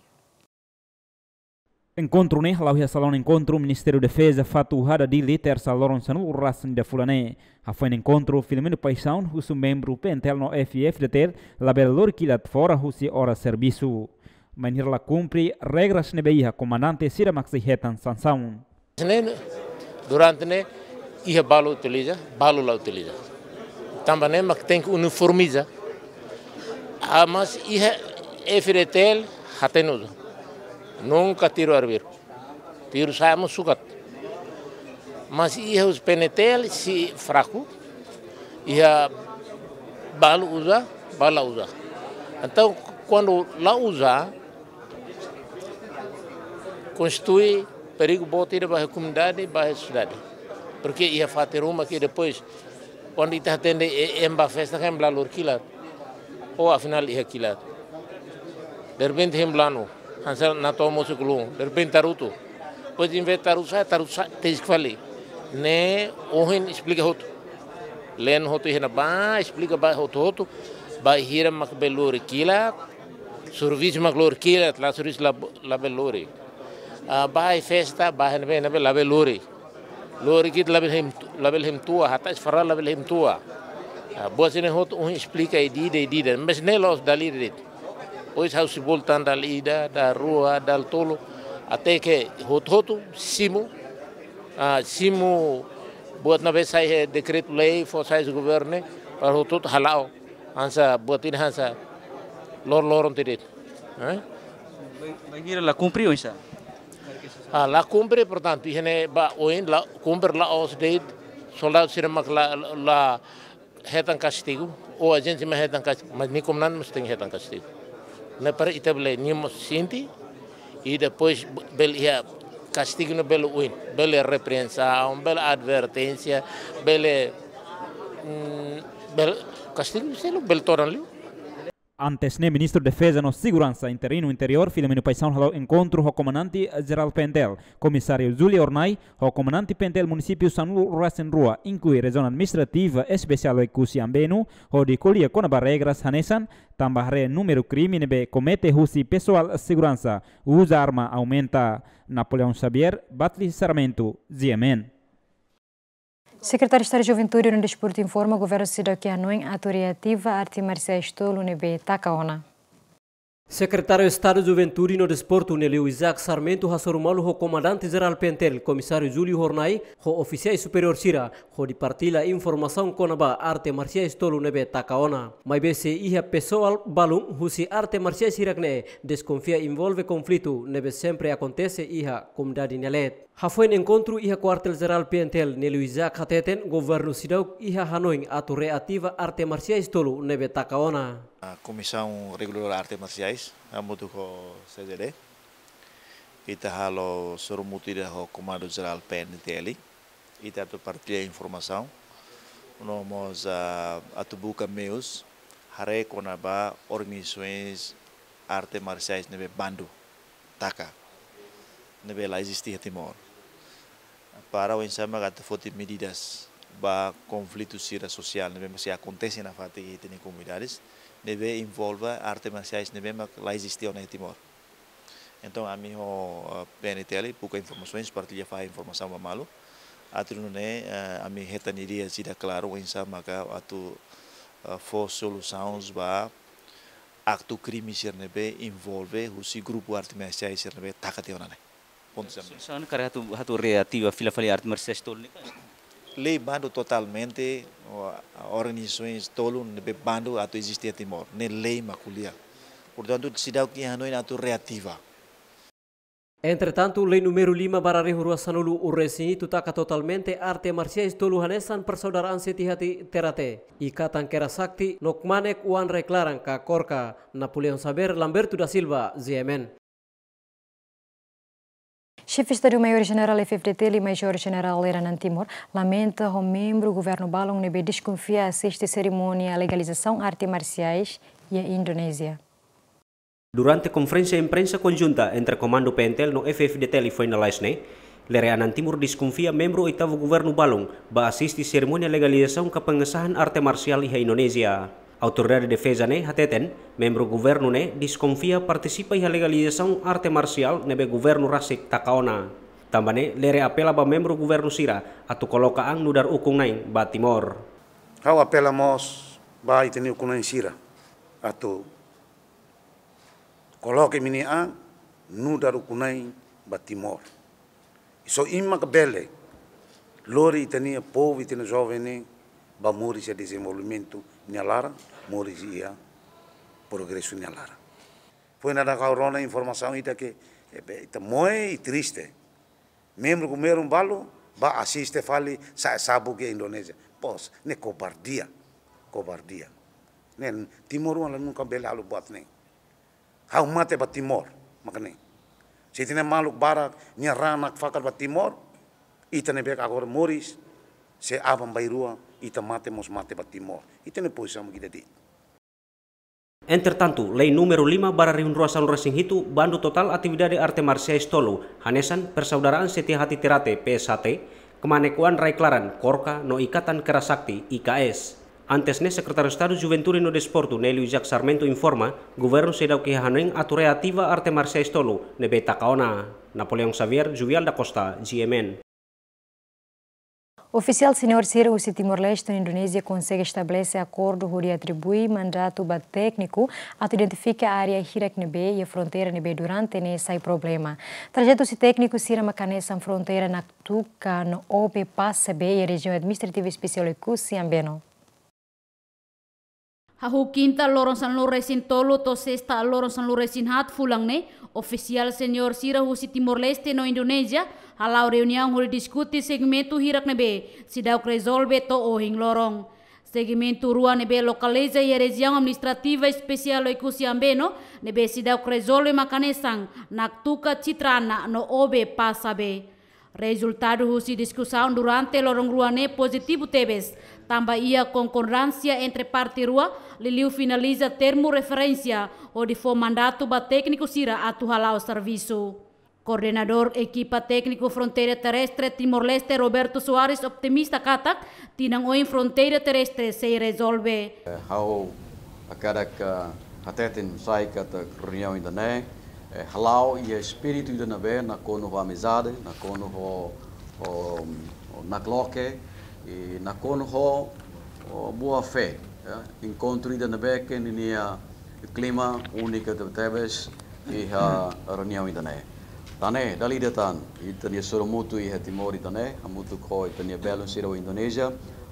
Enkontru ne'e hala'o iha salaun enkontru Ministériu Defeza, Fatuhada, Dili, Tersa loron sanulu-resin-ida fulan ne'e. Hafoin enkontru, Filomeno Paixão husu membru P N T L no F-FDTL labele lori kilat fora husi oras servisu. Bainhira la kumpre regras ne'ebé iha, komandante sira mak sei hetan sansaun. Ne'e, durante ne'e, iha balu utiliza, balu la utiliza. Tanba ne'e mak tenke uniformiza. Ah, mas iha F-FDTL hatene uza. Nunka tiru arbiru. Tiru sa'e mós sukat. Mas iha husi P N T L sei fraku. Iha balu uza, balu la uza. Entaun, kuandu la uza, konstitui perigu boot ida ba komunidade, ba sosiedade. Porke iha fatin ruma ke depois, kuandu ita hatene, e, ema ba festa kan ema la lori kilat. Ou afinál iha kilat. Derrepente ema la no, hanesan natoon mosu kulun. Derrepente tarutu. Depois invés tarutu sa'e, tarutu sa'e, tesi fali. Ne'e ohin esplika hotu. Leen hotu iha ne'ebá, esplika ba hotu-hotu. Bainhira mak bele lori kilat, servisu mak lori kilat, la servisu la, labele lori. Ah, ba iha festa, ba iha ne'ebé, ne'ebé labele lori. Lori kilat labele hem, labele hem tua, hatais farrál labele hem tua. Ah, buat sira-ne'e hotu ohin esplika ida-idak, ida-idak. Mas ne'e la'ós dala ida de'it. Depois ha'u sei bolu tan dala ida, dala rua, dala tolu. Até ke hotu-hotu simu, ah, simu buat ne'ebé sai iha dekretu-lei, fó sai husi governu, para hotu-hotu hala'o. Hanesan buat ida hanesan lor-loron tiha de'it. Eh? Bainhira la kumpre oinsá? Ah, la kumpre, portantu, iha ne'ebá ohin la kumpre la'ós de'it, soldadu sira mak la, la hetan kastigu, ou ajente mak hetan kastigu, mas nia komandante mós tenke hetan kastigu. Ne'e para ita bele, nia mós sente, i depois bele iha kastigu ne'e bele oin, bele repreensaun, bele adverténsia, bele, mm, bele kastigu seluk, bele todan liu. Antes ne'e, Ministru Defeza no Seguransa interinu Interiór, Filomeno Paixão, hala'o enkontru ho Komandante Jerál P N T L, Komisáriu Júlio Hornai, ho Komandante P N T L Munisípiu sanulu-resin-rua, inklui Rejiaun Administrativa Espesiál Oekusi Ambenu, hodi ko'alia kona-ba regras hanesan, tanba haree númeru krime ne'ebé komete husi pesoál seguransa uza arma aumenta. Napoleão Xavier, Batli Sarmento, G M N. Sekretáriu Estadu Juventude no Desportu informa governu seidauk iha hanoin atu reativa arte marsiais tolu ne'ebé taka ona. Sekretáriu Estadu Juventude no Desportu, Nelio Isaac Sarmento, hasoru malu ho Komandante Jerál P N T L, Komisáriu Júlio Hornai, ho ofisiais superiór sira, hodi partilla informasaun kona-ba arte marsiais tolu ne'ebé taka ona. Maibé sei iha pesoál balun husi arte marsiais hirak-ne'e deskonfia envolve konflitu ne'ebé sempre akontese iha komunidade nia leet. Hafoin enkontru iha Kuartél Jerál P N T L, Nelio Isaac hateten governu seidauk iha hanoin atu reativa arte marsiais tolu ne'ebé taka ona. A Komisaun Reguladora Arte Marsiais, hamutuk ho C J D, ita halo sorumutu ida ho Komandu Jerál P N T L, ita atu partilla informasaun, no mós, ah, atu buka meius haree kona-ba organizasoens arte marsiais ne'ebé bandu taka, ne'ebé la eziste iha Timor. Para oinsá mak atu foti medidas ba konflitu sira sosiál ne'ebé mak sei akontese nafatin iha ita-nia komunidades, ne'ebé envolve arte marsiais ne'ebé mak la eziste ona iha Timor. Entaun, ami ho, eh, P N T L buka informasoens, partilla fahe informasaun ba malu. Atu nune'e, eh, ami hetan ideia ida klaru oinsá maka atu, eh, fó solusaun ba aktu krime sira ne'ebé envolve husi grupu arte marsiais sira ne'ebé taka tiha ona ne'e. Pontu sami. Solusaun karik atu, atu reativa fila fali arte marsiais tolu ne'e ka? Lei bandu totalmente, o, organizasoens tolu ne'ebé bandu atu eziste iha Timor. Ne'e lei mak ko'alia. Portantu, seidauk iha hanoin atu reativa. Entretantu, lei númeru lima barra rihun rua sanulu-resin-hitu taka totalmente arte marsiais tolu hanesan Persaudaraan Seti Hati Terate, Ikatan Kera Sakti, no Kmanek Oan Rai Klaran ka KORKA. Napoleão Xavier, Lamberto da Silva, G M N. Xefe Estadu Maiór Jenerál F F D T L, Major Jenerál Lere Anan Timor, lamenta ho membru governu balun ne'ebé deskonfia asiste serimónia legalizasaun arte marsiais iha Indonézia. Durante konferénsia imprensa konjunta entre Komandu P N T L no F F D T L foin lalais ne'e, Lere Anan Timor deskonfia membru oitavu governu balun ba asiste serimónia legalizasaun ka pengesahan arte marsiál iha Indonézia. Autoridade Defeza ne'e hateten, membru governu ne'e deskonfia partisipa iha legalizasaun arte marsiál ne'ebé governu rasik taka ona. Tanba ne'e, Lere apela ba membru governu sira atu koloka an nu'udar ukun-na'in ba Timor. Ha'u apela mós ba ita-nia ukun-na'in sira atu koloka imi-nia an nu'udar ukun-na'in ba Timor. Só imi mak bele lori ita-nia povu, ita-nia joven ne'e ba moris iha dezenvolvimentu nia laran, moris iha progresu nia laran. Foin daudauk ha'u rona informasaun ida ke, eh, be, ita moe i triste. Membru governu balu ba asiste fali sa'e sabuk iha Indonézia. Pos, ne'e kobardia. Kobardia. Ne'e timoroan la nunka bele halo buat ne'e. Ha'u mate ba Timor, maka ne'e. Se ita-nia maluk barak nia raan nakfakat ba Timor, ita ne'ebé agora moris, se aban-bainrua, ita mate mós mate ba Timor. Ita-nia pozisaun mak ida de'it. Entretantu, lei númeru lima barra rihun rua sanulu-resin-hitu bandu totál atividade arte marsiais tolu, hanesan Persaudaraan Seti Hati Terate, P S H T, Kmanek Oan Rai Klaran, KORKA, no Ikatan Kera Sakti, I K S. Antes ne'e, Sekretáriu Estadu Juventude no Desportu, Nelio Isaac Sarmento informa, governu seidauk iha hanoin atu reativa arte marsiais tolu ne'ebé taka ona. Napoleão Xavier, Juvial da Costa, G M N. Ofisiál seniór sira husi Timor-Leste no Indonézia konsege estabelese akordu hodi atribui mandatu ba tékniku atu identifika área hirak ne'ebé iha fronteira ne'ebé durante ne'e sai problema. Trajetu husi tékniku sira mak hanesan fronteira Naktuka no Obe Pasabe iha Rejiaun Administrativa Espesiál Oekusi Ambeno. Hahú kinta loron sanulu-resin-tolu to'o sesta loron sanulu-resin-haat fulan ne'e, ofisiál seniór sira husi Timor-Leste no Indonézia hala'o reuniaun hodi diskute segmentu hirak ne'ebé seidauk rezolve to'o ohin loron. Segmentu rua ne'ebé lokaliza iha Rejiaun Administrativa Espesiál Oekusi Ambeno ne'ebé seidauk rezolve mak hanesan Naktuka Citrana no Obe Pasabe. Rezultadu husi diskusaun durante loron rua ne'e pozitivu tebes, tanba iha konkordánsia entre parte rua, liuliu finaliza termu referénsia hodi fó mandatu ba tékniku sira atu hala'o servisu. Koordenadór Ekipa Tékniku Fronteira Terrestre Timor-Leste, Roberto Soares, optimista katak tinan oin fronteira terrestre sei rezolve. Eh, ha'u hakarak, eh, hateten sai katak reuniaun ida-ne'e, eh, hala'o iha espíritu ida ne'ebé nakonu ho amizade, nakonu ho, ho, ho nakloke, i nakonu ho, ho boa fé, ya. Enkontru ida ne'ebé ke ninia klima úniku tebetebes iha reuniaun ida-ne'e. Tan ne'e, dala ida tan, ita-nia sorumutu iha Timor ida-ne'e, hamutuk ho ita-nia belun sira husi Indonézia,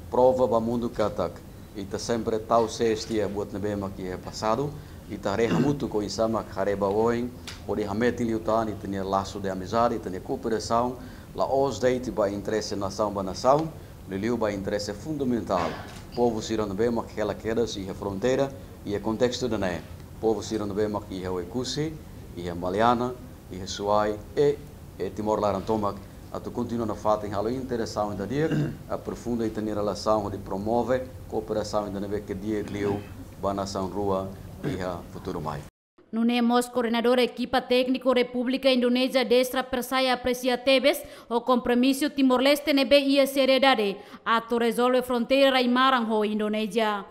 prova ba mundu katak ita sempre tau sees tiha buat ne'ebé mak iha pasadu, ita haree hamutuk oinsá mak haree ba oin, hodi hametin liután ita-nia lasu de amizade, ita-nia kooperasaun, La'ós de'it ba interese nasaun ba nasaun, liuliu ba interese fundamentál povu sira ne'ebé mak hela kedas iha fronteira, iha kontestu ida-ne'e, povu sira ne'ebé mak iha Oekusi, iha Maliana, iha Suai, e, e Timor laran tomak, atu kontinua nafatin halo interasaun ida di'ak, aprofunda ita-nia relasaun hodi promove kooperasaun ida ne'ebé ke di'ak liu ba nasaun rua iha futuru mai. Nune'e mós koordenadór ekipa tékniku Repúblika Indonézia Desra Persaya apresia tebes ho kompromisu Timor-Leste ne'ebé iha seriedade atu rezolve fronteira rai-maran ho Indonézia.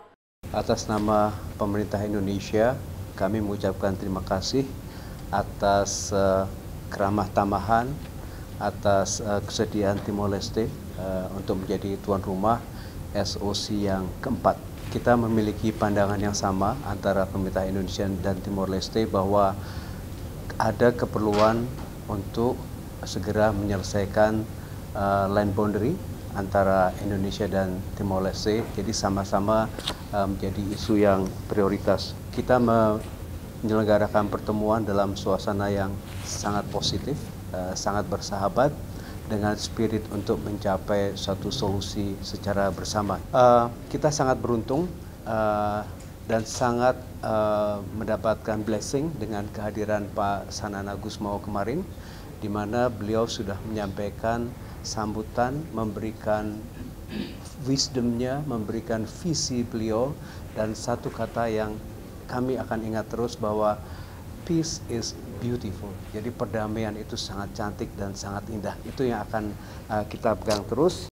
Atas nama pemerintah Indonesia, kami mengucapkan terima kasih atas, eh, keramah tamahan, atas, eh, kesediaan Timor-Leste, eh, untuk menjadi tuan rumah S O C yang keempat. Kita memiliki pandangan yang sama antara pemerintah Indonesia dan Timor-Leste bahwa ada keperluan untuk segera menyelesaikan, eh, land boundary antara Indonesia dan Timor-Leste. Jadi sama-sama, eh, menjadi isu yang prioritas. Kita menyelenggarakan pertemuan dalam suasana yang sangat positif, eh, sangat bersahabat, dengan spirit untuk mencapai suatu solusi secara bersama. Eh, kita sangat beruntung, eh, dan sangat, eh, mendapatkan blessing dengan kehadiran Pak Xanana Gusmão kemarin, di mana beliau sudah menyampaikan sambutan, memberikan wisdomnya, memberikan visi beliau, dan satu kata yang kami akan ingat terus bahwa peace is beautiful. Jadi perdamaian itu sangat cantik dan sangat indah. Itu yang akan, eh, kita pegang terus.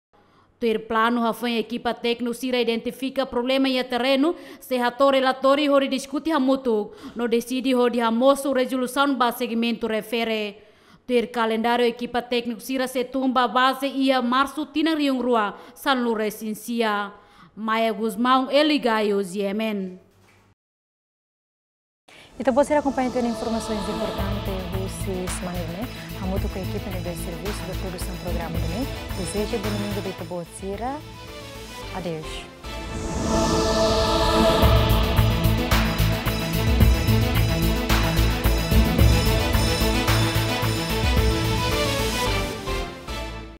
Tuir planu hafoin ekipa tékniku sira identifika problema iha terrenu, sei hato'o relatóriu hodi diskute hamutuk, no deside hodi hamosu rezolusaun ba segmentu refere. Tuir kalendáriu ekipa tékniku sira sei tun ba baze iha Marsu tinan rihun rua sanulu-resin-sia. Maia Gusmão, Eli Gayo, G M N. Ita-boot sira akompaña tiha ona informasaun importante husi semana ida-ne'e. Hamutuk ho ekipa ne'ebé servisu ba produsaun programa ida-ne'e, dezeja boa domingu ba ita-boot sira. Adeus.